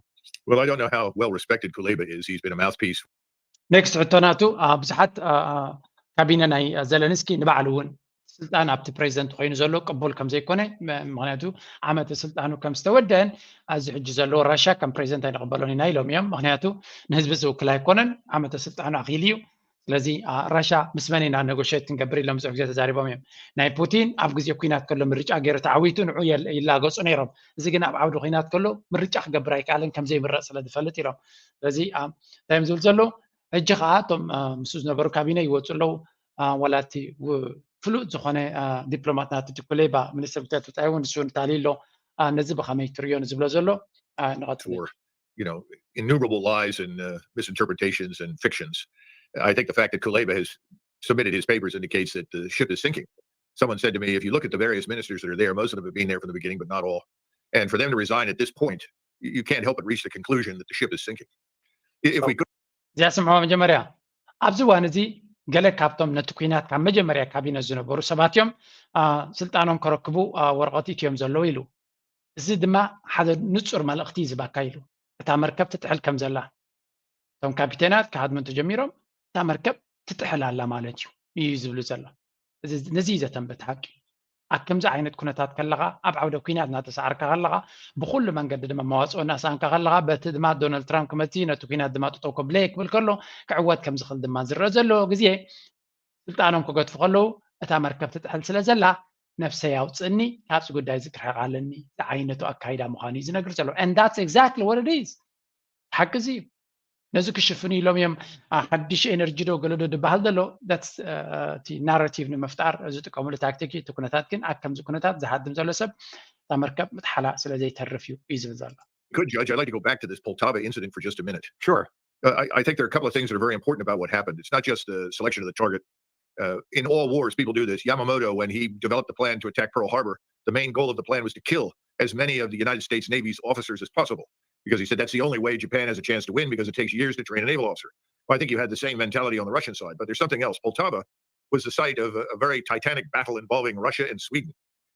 Well, I don't know how well respected Kuleba is. He's been a mouthpiece. ኔክስት ሕቶ ናቱ ብዙሓት ካቢነ ናይ ዘለንስኪ ንባዕሉ እውን ስልጣን ኣብቲ ፕሬዚደንት ኮይኑ ዘሎ ቅቡል ከም ዘይኮነ፣ ምክንያቱ ዓመተ ስልጣኑ ከም ዝተወደአን ኣብዚ ሕጂ ዘለዎ ራሻ ከም ፕሬዚደንት ኣይንቕበሎን ኢና ኢሎም እዮም። ምክንያቱ ንህዝቢ ዝውክል ኣይኮነን፣ ዓመተ ስልጣኑ ኣኺሉ እዩ። ስለዚ ራሻ ምስ መን ኢና ኔጎሽት ክንገብር ኢሎም ብዙሕ ግዜ ተዛሪቦም እዮም። ናይ ፑቲን ኣብ ግዜ ኩናት ከሎ ምርጫ ገይሩ ተዓዊቱ ንዑ ይላገፁ ነይሮም። እዚ ግን ኣብ ዓውዲ ኩናት ከሎ ምርጫ ክገብር ኣይከኣልን ከም ዘይምረፅ ስለ ዝፈልጥ ኢሎም። ስለዚ እንታይ እዮም ዝብል ዘለዉ? ሕጂ ከዓ እቶም ምስኡ ዝነበሩ ካቢነ ይወፁ ኣለዉ። ዋላ እቲ ፍሉጥ ዝኾነ ዲፕሎማት ናቲ ዲኩሌባ ሚኒስትር ጉዳያት ወፃኢ እውን ንሱ ንታሊ ኣሎ። ነዚ ብኸመይ ትሪዮ ንዝብሎ ዘሎ ንቐፅል። You know, innumerable lies and uh, misinterpretations and fictions. I think the fact that Kuleba has submitted his papers indicates that the ship is sinking. Someone said to me, if you look at the various ministers that are there, most of them have been there from the beginning, but not all. And for them to resign at this point, you can't help but reach the conclusion that the ship is sinking. If we could. እዚኣ ስምዖ መጀመርያ ኣብዚ እዋን እዚ ገለ ካብቶም ነቲ ኩናት ካብ መጀመርያ ካቢነ ዝነበሩ ሰባት እዮም ስልጣኖም ከረክቡ ወረቐት ኢትዮም ዘለዉ ኢሉ። እዚ ድማ ሓደ ንፁር መልእኽቲ እዩ ዝባካ ኢሉ። እታ መርከብ ትጥሕል ከም ዘላ እቶም ካፒቴናት ክሃድሙ እንተጀሚሮም እታ መርከብ ትጥሕል ኣላ ማለት እዩ እዩ ዝብሉ ዘሎ። ነዚ እዩ ዘተንብት ሓቂ። ኣብ ከምዚ ዓይነት ኩነታት ከለኻ ኣብ ዓውደ ኩናት እናተሳዕርካ ከለኻ ብኩሉ መንገዲ ድማ መዋፅኦ እናሰኣንካ ከለኻ በቲ ድማ ዶናልድ ትራምፕ ክመፅእ ነቲ ኩናት ድማ ጥጠው ከብለ ክብል ከሎ ክዕወት ከም ዝኽእል ድማ ዝረአ ዘለዎ ግዜ ስልጣኖም ክገድፉ ከለዉ እታ መርከብ ትጥሕል ስለ ዘላ ነፍሰይ ኣውፅእኒ ካብዚ ጉዳይ እዚ ክርሕቕ ኣለኒ ዝዓይነቱ ኣካይዳ ምዃኑ እዩ ዝነግር ዘሎ። And that's exactly what it is። ሓቂ እዚ እዩ። ነዚ ክሽፍኑ ኢሎም እዮም ሓድሽ ኤነርጂ ዶ ገለዶ ዝበሃል ዘሎ እቲ ናራቲቭ ንምፍጣር ዝጥቀምሉ ታክቲክ እዩ። እቲ ኩነታት ግን ኣብ ከምዚ ኩነታት ዝሃድም ዘሎ ሰብ እታ መርከብ ምጥሓላ ስለ ዘይተርፍ እዩ እዩ ዝብል ዘሎ። Good, Judge. I'd like to go back to this Poltava incident for just a minute. Sure. Uh, I, I think there are a couple of things that are very important about what happened. It's not just the selection of the target. Uh, in all wars, people do this. Yamamoto, when he developed the plan to attack Pearl Harbor, the main goal of the plan was to kill as many of the United States Navy's officers as possible because he said that's the only way Japan has a chance to win because it takes years to train a naval officer. Well, I think you had the same mentality on the Russian side, but there's something else. Poltava was the site of a, a very titanic battle involving Russia and Sweden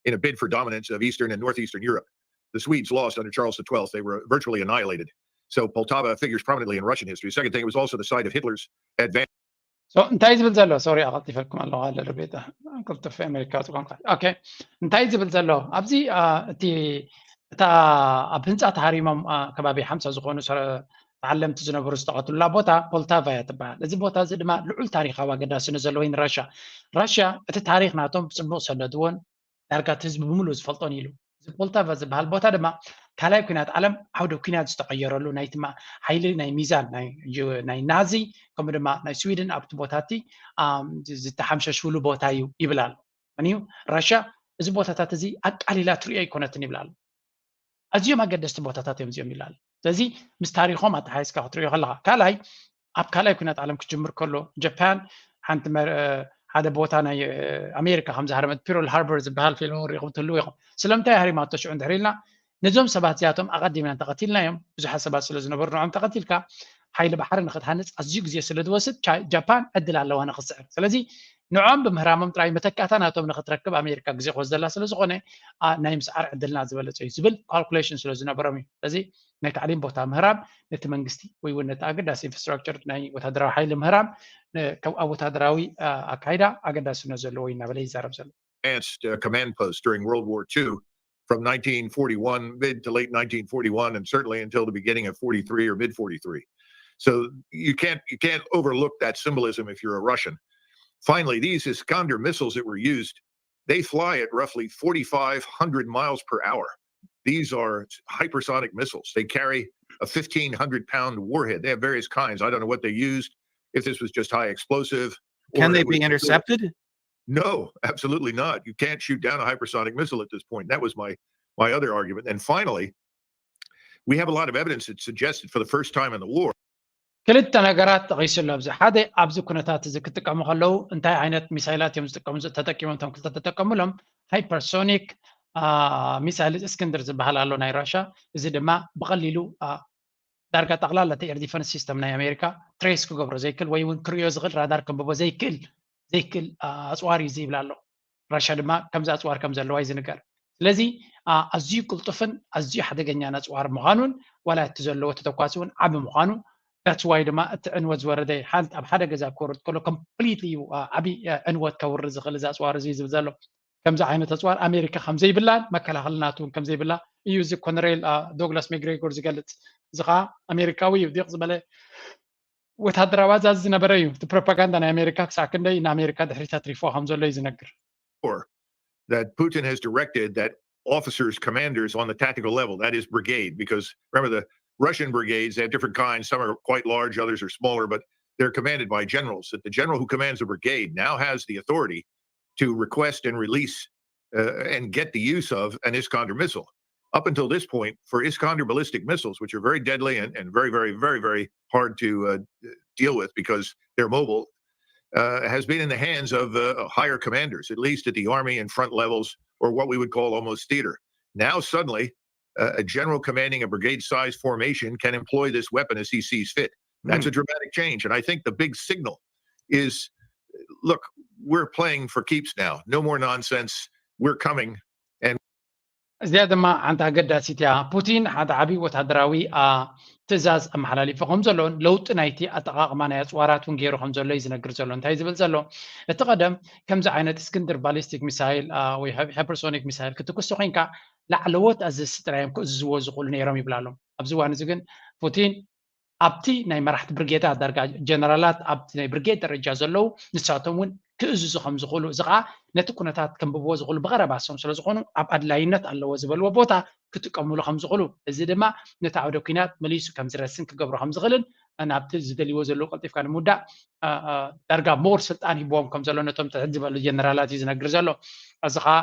in a bid for dominance of Eastern and Northeastern Europe. The Swedes lost under Charles the twelfth. They were virtually annihilated. So Poltava figures prominently in Russian history. Second thing, it was also the site of Hitler's advance. So እንታይ ዝብል ዘሎ? ሶሪ ኣቐልጢፈልኩም ኣለኹ። ኣለ ርቤታ ቅልጥፍ ኣሜሪካ ቋንቋ። ኦኬ፣ እንታይ ዝብል ዘሎ ኣብዚ እቲ እታ ኣብ ህንፃ ተሃሪሞም ከባቢ ሓምሳ ዝኾኑ ተዓለምቲ ዝነበሩ ዝተቐትሉላ ቦታ ፖልታቫ እያ ትበሃል። እዚ ቦታ እዚ ድማ ልዑል ታሪካዊ ኣገዳስነት ዘለዎ እዩ ንራሻ። ራሻ እቲ ታሪክ ናቶም ብፅቡቅ ሰነድዎን ዳርጋ እቲ ህዝቢ ብምሉእ ዝፈልጦን ኢሉ። እዚ ፖልታቫ ዝበሃል ቦታ ድማ ካልኣይ ኩናት ዓለም ዓውደ ኩናት ዝተቐየረሉ ናይ ትማ ሓይሊ ናይ ሚዛን ናይ ናዚ ከምኡ ድማ ናይ ስዊድን ኣብቲ ቦታ እቲ ዝተሓምሸሽሉ ቦታ እዩ ይብል ኣሎ። ምንዩ ራሻ እዚ ቦታታት እዚ ኣቃሊላ ትሪኦ ኣይኮነትን ይብል ኣሎ። ኣዝዮም ኣገደስቲ ቦታታት እዮም እዚኦም ይብል ኣሎ። ስለዚ ምስ ታሪኮም ኣተሓይዝካ ክትሪኦ ከለካ ካልኣይ ኣብ ካልኣይ ኩናት ዓለም ክጅምር ከሎ ጃፓን ሓንቲ ሓደ ቦታ ናይ ኣሜሪካ ከም ዝሃረመት ፒርል ሃርበር ዝበሃል ፊልም እውን ሪኢኹም ትህልው ኢኹም። ስለምንታይ ሃሪማቶ ሽዑ እንድሕር ኢልና ነዞም ሰባት እዚኣቶም ኣቐዲምና እንተቐቲልናዮም ብዙሓት ሰባት ስለ ዝነበሩ ንዖም ተቐቲልካ ሓይሊ ባሕሪ ንክትሃንፅ ኣዝዩ ግዜ ስለ ዝወስድ ጃፓን ዕድል ኣለዋ ንክትስዕር። ስለዚ ንዖም ብምህራሞም ጥራይ መተካእታ ናቶም ንክትረክብ ኣሜሪካ ግዜ ክወስደላ ስለ ዝኾነ ናይ ምስዓር ዕድልና ዝበለፀ እዩ ዝብል ካልኩሌሽን ስለ ዝነበሮም እዩ። ስለዚ ናይ ታዕሊም ቦታ ምህራም ነቲ መንግስቲ ወይ እውን ነቲ ኣገዳሲ ኢንፍራስትራክቸር ናይ ወታደራዊ ሓይሊ ምህራም ኣብ ወታደራዊ ኣካይዳ ኣገዳስነት ዘለዎ እዩ እናበለ ይዛረብ ዘሎ። Advanced uh, command post during World War two from nineteen forty-one, mid to late nineteen forty-one, and certainly until the beginning of forty-three or mid forty-three. So you can't you can't overlook that symbolism if you're a Russian. Finally, these Iskander missiles that were used, they fly at roughly forty-five hundred miles per hour. These are hypersonic missiles. They carry a fifteen hundred pound warhead. They have various kinds. I don't know what they used, if this was just high explosive. Can they be intercepted? No, absolutely not. You can't shoot down a hypersonic missile at this point. That was my my other argument. And finally, we have a lot of evidence that suggested for the first time in the war ክልተ ነገራት ጠቒሱ ኣሎ። ኣብዚ ሓደ ኣብዚ ኩነታት እዚ ክጥቀሙ ከለዉ እንታይ ዓይነት ሚሳይላት እዮም ዝጥቀሙ ተጠቂሞም እቶም ክልተ ተጠቀሙሎም ሃይፐርሶኒክ ሚሳይል እስክንድር ዝበሃል ኣሎ ናይ ራሻ። እዚ ድማ ብቐሊሉ ዳርጋ ጠቕላላ እቲ ኤር ዲፈንስ ሲስተም ናይ ኣሜሪካ ትሬስ ክገብሮ ዘይክእል ወይ እውን ክርእዮ ዝኽእል ራዳር ከንብቦ ዘይክእል ዘይክእል ኣፅዋር እዩ ዝብል ኣሎ። ራሻ ድማ ከምዚ ኣፅዋር ከም ዘለዋ እዩ ዝንገር። ስለዚ ኣዝዩ ቅልጡፍን ኣዝዩ ሓደገኛን ኣፅዋር ምዃኑን ዋላ እቲ ዘለዎ ተተኳሲ እውን ዓቢ ምዃኑ that's why ድማ እቲ ዕንወት ዝወረደ ሓንቲ ኣብ ሓደ ገዛ ክወርድ ከሎ ኮምፕሊትሊ እዩ ዓቢ ዕንወት ከውርድ ዝኽእል እዚ ኣፅዋር እዚ ዝብል ዘሎ። ከምዚ ዓይነት ኣፅዋር ኣሜሪካ ከምዘይብላን መከላኸሊ ናቱ እውን ከምዘይብላ እዩ እዚ ኮነሬል ዶግላስ ሜግሬጎር ዝገልፅ። እዚ ከዓ ኣሜሪካዊ እዩ ዲቕ ዝበለ ወታደራዊ ኣዛዚ ዝነበረ እዩ። እቲ ፕሮፓጋንዳ ናይ ኣሜሪካ ክሳዕ ክንደይ ንኣሜሪካ ድሕሪት ኣትሪፎ ከም ዘሎ እዩ ዝነግር። That Putin has directed that officers, commanders on the tactical level, that is brigade, because remember the Russian brigades, they have different kinds. Some are quite large, others are smaller, but they're commanded by generals. That the general who commands the brigade now has the authority to request and release uh, and get the use of an Iskander missile. Up until this point, for Iskander ballistic missiles, which are very deadly and, and very, very, very, very hard to uh, deal with because they're mobile, uh, has been in the hands of uh, higher commanders, at least at the army and front levels, or what we would call almost theater. Now, suddenly, uh, a general commanding a brigade size formation can employ this weapon as he sees fit. That's mm. a dramatic change. And I think the big signal is look, we're playing for keeps now. No more nonsense. We're coming. እዚኣ ድማ ሓንቲ ኣገዳሲት እያ። ፑቲን ሓደ ዓብዪ ወታደራዊ ትእዛዝ ኣመሓላሊፉ ከም ዘሎን ለውጢ ናይቲ ኣጠቓቕማ ናይ ኣፅዋራት እውን ገይሩ ከም ዘሎ እዩ ዝነግር ዘሎ። እንታይ ዝብል ዘሎ እቲ ቀደም ከምዚ ዓይነት እስክንድር ባሊስቲክ ሚሳይል ወይ ሃይፐርሶኒክ ሚሳይል ክትኩስ ኮይንካ ላዕለዎት ኣዘዝቲ ጥራይ እዮም ክእዝዝዎ ዝኽእሉ ነይሮም ይብል ኣሎ። ኣብዚ እዋን እዚ ግን ፑቲን ኣብቲ ናይ መራሕቲ ብርጌዳት ዳርጋ ጀነራላት ኣብቲ ናይ ብርጌድ ደረጃ ዘለዉ ንሳቶም እውን ክእዝዙ ከም ዝኽእሉ እዚ ከዓ ነቲ ኩነታት ከንብብዎ ዝኽእሉ ብቐረባ እሶም ስለ ዝኾኑ ኣብ ኣድላይነት ኣለዎ ዝበልዎ ቦታ ክጥቀምሉ ከም ዝኽእሉ እዚ ድማ ነቲ ዓውደ ኩናት መሊሱ ከም ዝረስን ክገብሮ ከም ዝኽእልን ናብቲ ዝደልይዎ ዘለዉ ቀልጢፍካ ንምውዳእ ዳርጋ ሞር ስልጣን ሂብዎም ከም ዘሎ ነቶም ትሕት ዝበሉ ጀነራላት እዩ ዝነግር ዘሎ። እዚ ከዓ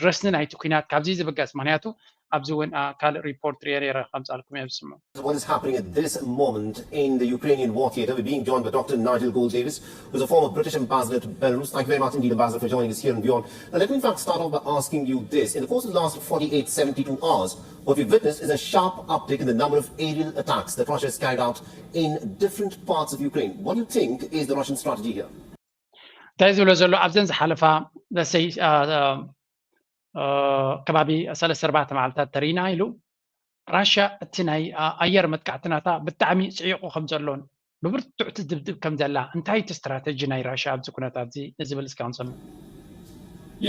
ረስኒ ናይቲ ኩናት ካብዚ ዝብገስ ምክንያቱ ኣብዚ እውን ካልእ ሪፖርት ርየ ነረ ከምፃልኩም እዮም ዝስምዑ What is happening at this moment in the Ukrainian war theater? We're being joined by Doctor Nigel Gould Davis, who's a former British ambassador to Belarus. Thank you very much indeed, Ambassador, for joining us here and beyond. Now, let me in fact start off by asking you this. In the course of the last forty-eight, seventy-two hours, what we've witnessed is a sharp uptick in the number of aerial attacks that Russia has carried out in different parts of Ukraine. What do you think is the Russian strategy here? እንታይ ዝብሎ ዘሎ ኣብዘን ዝሓለፋ ለሰይ ከባቢ ሰለስተ ኣርባዕተ መዓልታት ተሪና ኢሉ ራሽያ እቲ ናይ ኣየር መጥቃዕትናታ ብጣዕሚ ፅዒቑ ከም ዘሎን ብብርቱዕ ትድብድብ ከም ዘላ እንታይ እቲ ስትራተጂ ናይ ራሽያ ኣብዚ ኩነታት እዚ ንዝብል እስካ ክንሰምዕ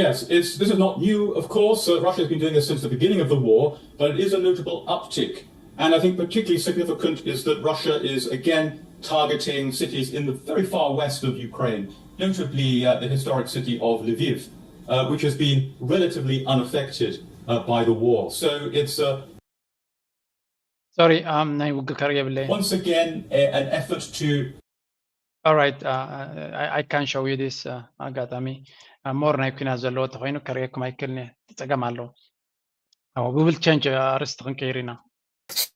Yes, it's, this is not new. Of course, uh, Russia has been doing this since the beginning of the war, but it is a notable uptick. And I think particularly significant is that Russia is again targeting cities in the very far west of Ukraine, notably uh, the historic city of Lviv, uh, which has been relatively unaffected uh, by the war. So it's uh, sorry, um, ናይ ውግእ ከርኢ የብለይ once again a- an effort to All right, uh, I, I can show you this uh, ኣጋጣሚ uh, more ናይ ኩናት ዘለዎ ተኮይኑ ከርእየኩም ኣይክእልን እየ። ጸገም ኣለዎ። Uh, we will change uh, ኣርእስቲ ክንቀይር ኢና።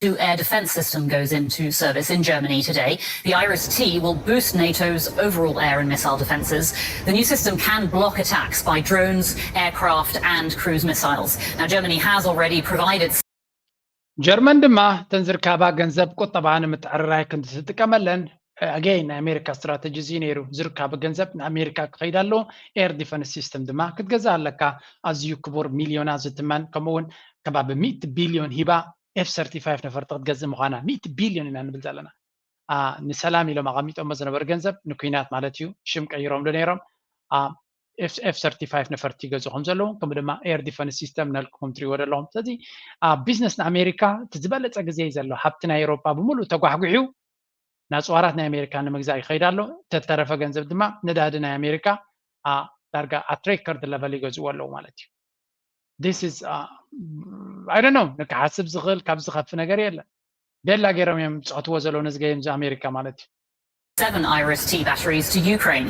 Two air defense system goes into service in Germany today. The Iris T will boost NATO's overall air and missile defenses. The new system can block attacks by drones, aircraft, and cruise missiles. Now, Germany has already provided ጀርመን ድማ ተን ዝርካባ ገንዘብ ቁጠባ ንምትዕርራይ ክንትጥቀመለን ኣገይ ናይ ኣሜሪካ ስትራተጂ እዚ ነይሩ። ዝርካቡ ገንዘብ ንኣሜሪካ ክኸይድ ኣለዎ። ኤር ዲፈንስ ሲስተም ድማ ክትገዛ ኣለካ። ኣዝዩ ክቡር ሚልዮናት ዝትመን ከምኡውን ከባቢ ሚእቲ ቢልዮን ሂባ ኤፍ ሰርቲፋይቭ ነፈርቲ ክትገዝእ ምዃና ሚእቲ ቢልዮን ኢና ንብል ዘለና። ንሰላም ኢሎም ኣቐሚጦሞ ዝነበሩ ገንዘብ ንኩናት ማለት እዩ ሽም ቀይሮምሉ ነይሮም። ኤፍ ሰርቲፋይቭ ነፈርቲ ይገዝኡ ከም ዘለዉ ከምኡ ድማ ኤር ዲፈንስ ሲስተም ነልኩም ትሪእዎ ዘለኹም። ስለዚ ኣብ ቢዝነስ ንኣሜሪካ እቲ ዝበለፀ ግዜ እዩ ዘሎ። ሃብቲ ናይ ኤሮፓ ብምሉእ ተጓሕጉሑ ናፅዋራት ናይ ኣሜሪካ ንምግዛእ ይኸይድ ኣሎ። ተተረፈ ገንዘብ ድማ ነዳዲ ናይ ኣሜሪካ ዳርጋ at record level ይገዝእዎ ኣለዉ ማለት እዩ። This is I don't know፣ ንክሓስብ ዝኽእል ካብ ዝኸፊ ነገር የለን። ቤላ ገይሮም እዮም ዝፅሕትዎ ዘለዉ ነዚ ገይም ኣሜሪካ ማለት እዩ። Seven Iris T batteries to Ukraine.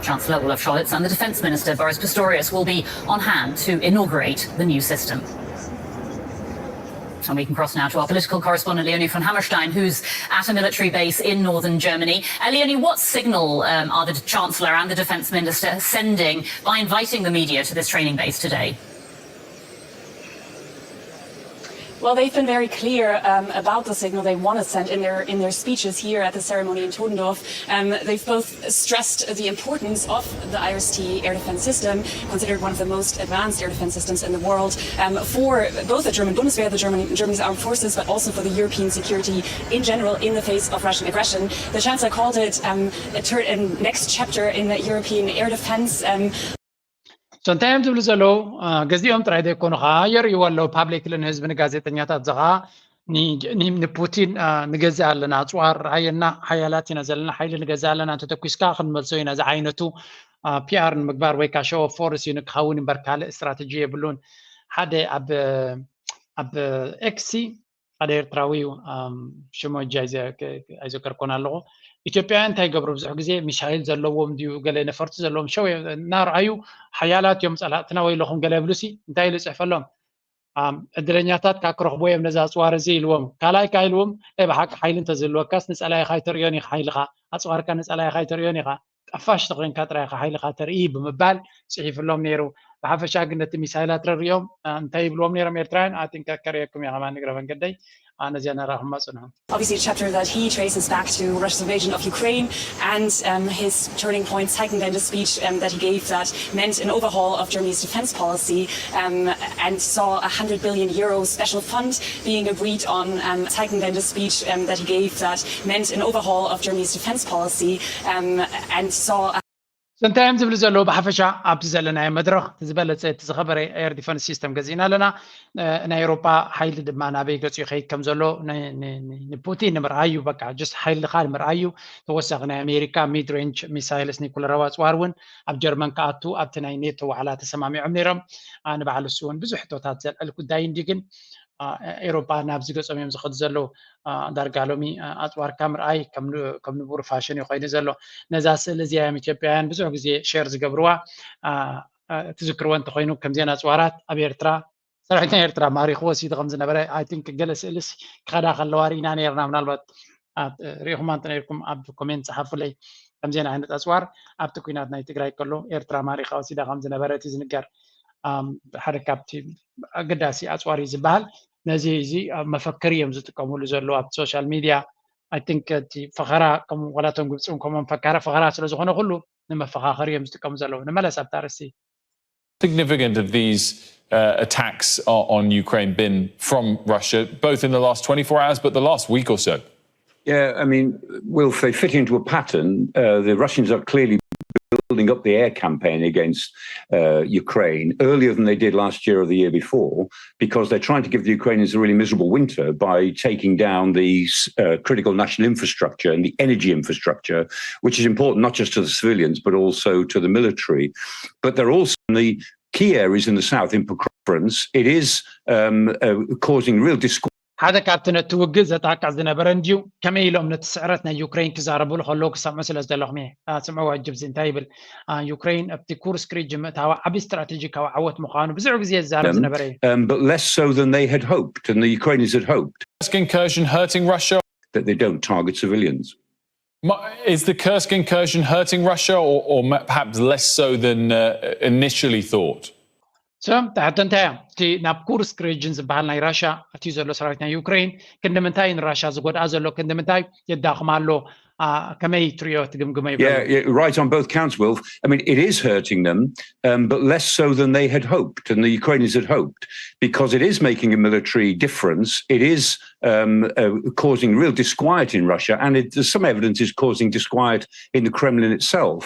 Chancellor Olaf Scholz and the Defence Minister Boris Pistorius will be on hand to inaugurate the new system. And we can cross now to our political correspondent Leonie von Hammerstein, who's at a military base in northern Germany. Uh, Leonie, what signal um, are the Chancellor and the Defence Minister sending by inviting the media to this training base today? Well, they've been very clear um, about the signal they want to send in their in their speeches here at the ceremony in Todendorf. Um, they've both stressed the importance of the I R S T air defense system, considered one of the most advanced air defense systems in the world, um, for both the German Bundeswehr, the German, Germany's armed forces, but also for the European security in general in the face of Russian aggression. The Chancellor called it um, a, ter- a next chapter in European air defense. Um, So እንታይ እዮም ዝብሉ ዘለዉ? ገዚኦም ጥራይ ዘይኮኑ ከዓ የርእይዎ ኣለዉ። ፓብሊክሊ ንህዝቢ፣ ንጋዜጠኛታት፣ እዚ ከዓ ንፑቲን ንገዝእ ኣለና፣ ኣፅዋር ረኣየና፣ ሓያላት ኢና ዘለና፣ ሓይሊ ንገዝእ ኣለና፣ እንተተኩስካ ክንመልሶ ኢና ዝዓይነቱ ፒኣር ንምግባር ወይ ከዓ ሾው ኦፍ ፎርስ እዩ ንክኸውን እምበር ካልእ ስትራተጂ የብሉን። ሓደ ኣብ ኣብ ኤክሲ ሓደ ኤርትራዊ እዩ፣ ሽሙ እጂ ኣይዘከርኮን ኣለኹ። ኢትዮጵያውያን እንታይ ይገብሩ? ብዙሕ ግዜ ሚሳይል ዘለዎም ድዩ ገለ ነፈርቲ ዘለዎም ሸው እናርኣዩ ሓያላት እዮም ጸላእትና ወይለኹም ገለ ይብሉሲ እንታይ ኢሉ ይጽሕፈሎም? ዕድለኛታት ካብ ክረኽቡ እዮም ነዚ ኣጽዋር እዚ ኢልዎም። ካልኣይ ከኣ ኢልዎም ናይ ብሓቂ ሓይሊ እንተዝህልወካስ ንጸላኢኻ ኣይተርእዮን ኢኻ ሓይልኻ፣ ኣጽዋርካ ንጸላኢኻ ኣይተርእዮን ኢኻ፣ ጠፋሽ ተኾይንካ ጥራይ ኢኻ ሓይልኻ ተርኢ ብምባል ጽሒፍሎም ነይሩ። ብሓፈሻ ግን ነቲ ሚሳይላት ረሪኦም እንታይ ይብልዎም ነይሮም ኤርትራውያን? ኣቲንከ ከርእየኩም እየ ከማን እግረ መንገደይ ነዚኣ ነራኹማ ጽንሑ። Obviously, a chapter that he traces back to Russia's invasion of Ukraine and um, his turning point, Zeitenwende speech um, that he gave that meant an overhaul of Germany's defense policy um, and saw a hundred billion euro special fund being agreed on. Um, Zeitenwende speech um, that he gave that meant an overhaul of Germany's defense policy um, and saw a እንታይ እዮም ዝብሉ ዘለዉ? ብሓፈሻ ኣብዚ ዘለናዮ መድረኽ እቲ ዝበለፀ እቲ ዝኸበረ ኤር ዲፈንስ ሲስተም ገዚእና ኣለና። ናይ ኤሮጳ ሓይሊ ድማ ናበይ ገፂኡ ይኸይድ ከም ዘሎ ንፑቲን ንምርኣዩ በቃ ጀስት ሓይልኻ ንምርኣዩ። ተወሳኺ ናይ ኣሜሪካ ሚድ ሬንጅ ሚሳይልስ ኒኩለራዊ ኣፅዋር እውን ኣብ ጀርመን ክኣቱ ኣብቲ ናይ ኔቶ ዋዕላ ተሰማሚዖም ነይሮም። ንበዓል እሱ እውን ብዙሕ ሕቶታት ዘልዕል ጉዳይ እንዲ ግን ኤሮጳ ናብዚ ገጾም እዮም ዝኸዱ ዘለዉ። ዳርጋ ሎሚ ኣፅዋርካ ምርኣይ ከም ንቡር ፋሽን እዩ ኮይኑ ዘሎ። ነዛ ስእሊ እዚኣ እዮም ኢትዮጵያውያን ብዙሕ ግዜ ሼር ዝገብርዋ። ትዝክርዎ እንተኮይኑ ከምዚአን ኣፅዋራት ኣብ ኤርትራ ሰራዊት ናይ ኤርትራ ማሪኽዎ ሲዲ ከም ዝነበረ ኣይ ቲንክ ገለ ስእልስ ክኸዳ ከለዋ ርኢና ነርና። ምናልባት ርኢኹማ እንተነርኩም ኣብ ኮሜንት ፀሓፉለይ። ከምዚአን ዓይነት ኣፅዋር ኣብቲ ኩናት ናይ ትግራይ ከሎ ኤርትራ ማሪኻ ወሲዳ ከም ዝነበረ እቲ ዝንገር ሓደ ካብቲ ኣገዳሲ ኣፅዋር እዩ ዝበሃል። ነዚ እዚ ኣብ መፈክር እዮም ዝጥቀምሉ ዘለዉ ኣብቲ ሶሻል ሚድያ። ኣይ ቲንክ እቲ ፈኸራ ከም ወላቶም ግብፂ እውን ከምኦም ፈካራ ፈኸራ ስለ ዝኾነ ኩሉ ንመፈኻኸሪ እዮም ዝጥቀሙ ዘለዉ። ንመለስ ኣብታ ኣርእስቲ። Significant of these uh, attacks on Ukraine been from Russia, both in the last twenty-four hours, but the last week or so? Yeah, I mean, Wilf, they fit into a pattern. Uh, the Russians are clearly building up the air campaign against uh, Ukraine earlier than they did last year or the year before, because they're trying to give the Ukrainians a really miserable winter by taking down the uh, critical national infrastructure and the energy infrastructure, which is important not just to the civilians, but also to the military. But they're also in the key areas in the south in Pokrovsk. It is um, uh, causing real discord. ሓደ ካብቲ ነቲ ውግእ ዘጣቅዕ ዝነበረ እንድዩ። ከመይ ኢሎም ነቲ ስዕረት ናይ ዩክሬን ክዛረብሉ ከለዉ ክሰምዑ ስለ ዝደለኹም እየ። ስምዕዎ ኣጅብዚ እንታይ ይብል? ዩክሬን ኣብቲ ኩርስክ ሪጅን ምእታዋ ዓቢ ስትራቴጂካዊ ዓወት ምዃኑ ብዙሕ ግዜ ዝዛረብ ዝነበረ እዩ። Um, but less so than they had hoped, and the Ukrainians had hoped. Kursk incursion hurting Russia? That they don't target civilians. Is the Kursk incursion hurting Russia, or, or perhaps less so than uh, initially thought? So ሕቶ እንታይ እያ? እቲ ናብ ኩርስክ ሪጅን ዝበሃል ናይ ራሻ እቲ ዘሎ ሰራዊት ናይ ዩክሬን ክንዲ ምንታይ ንራሻ ዝጎድኣ ዘሎ? ክንዲ ምንታይ የዳኽማ ኣሎ? ከመይ ትሪኦ ትግምግሞ ይብሎ? Yeah, right on both counts, Wilf. I mean, it is hurting them, um, but less so than they had hoped and the Ukrainians had hoped, because it is making a military difference. It is um, uh, causing real disquiet in Russia, and it, there's some evidence is causing disquiet in the Kremlin itself.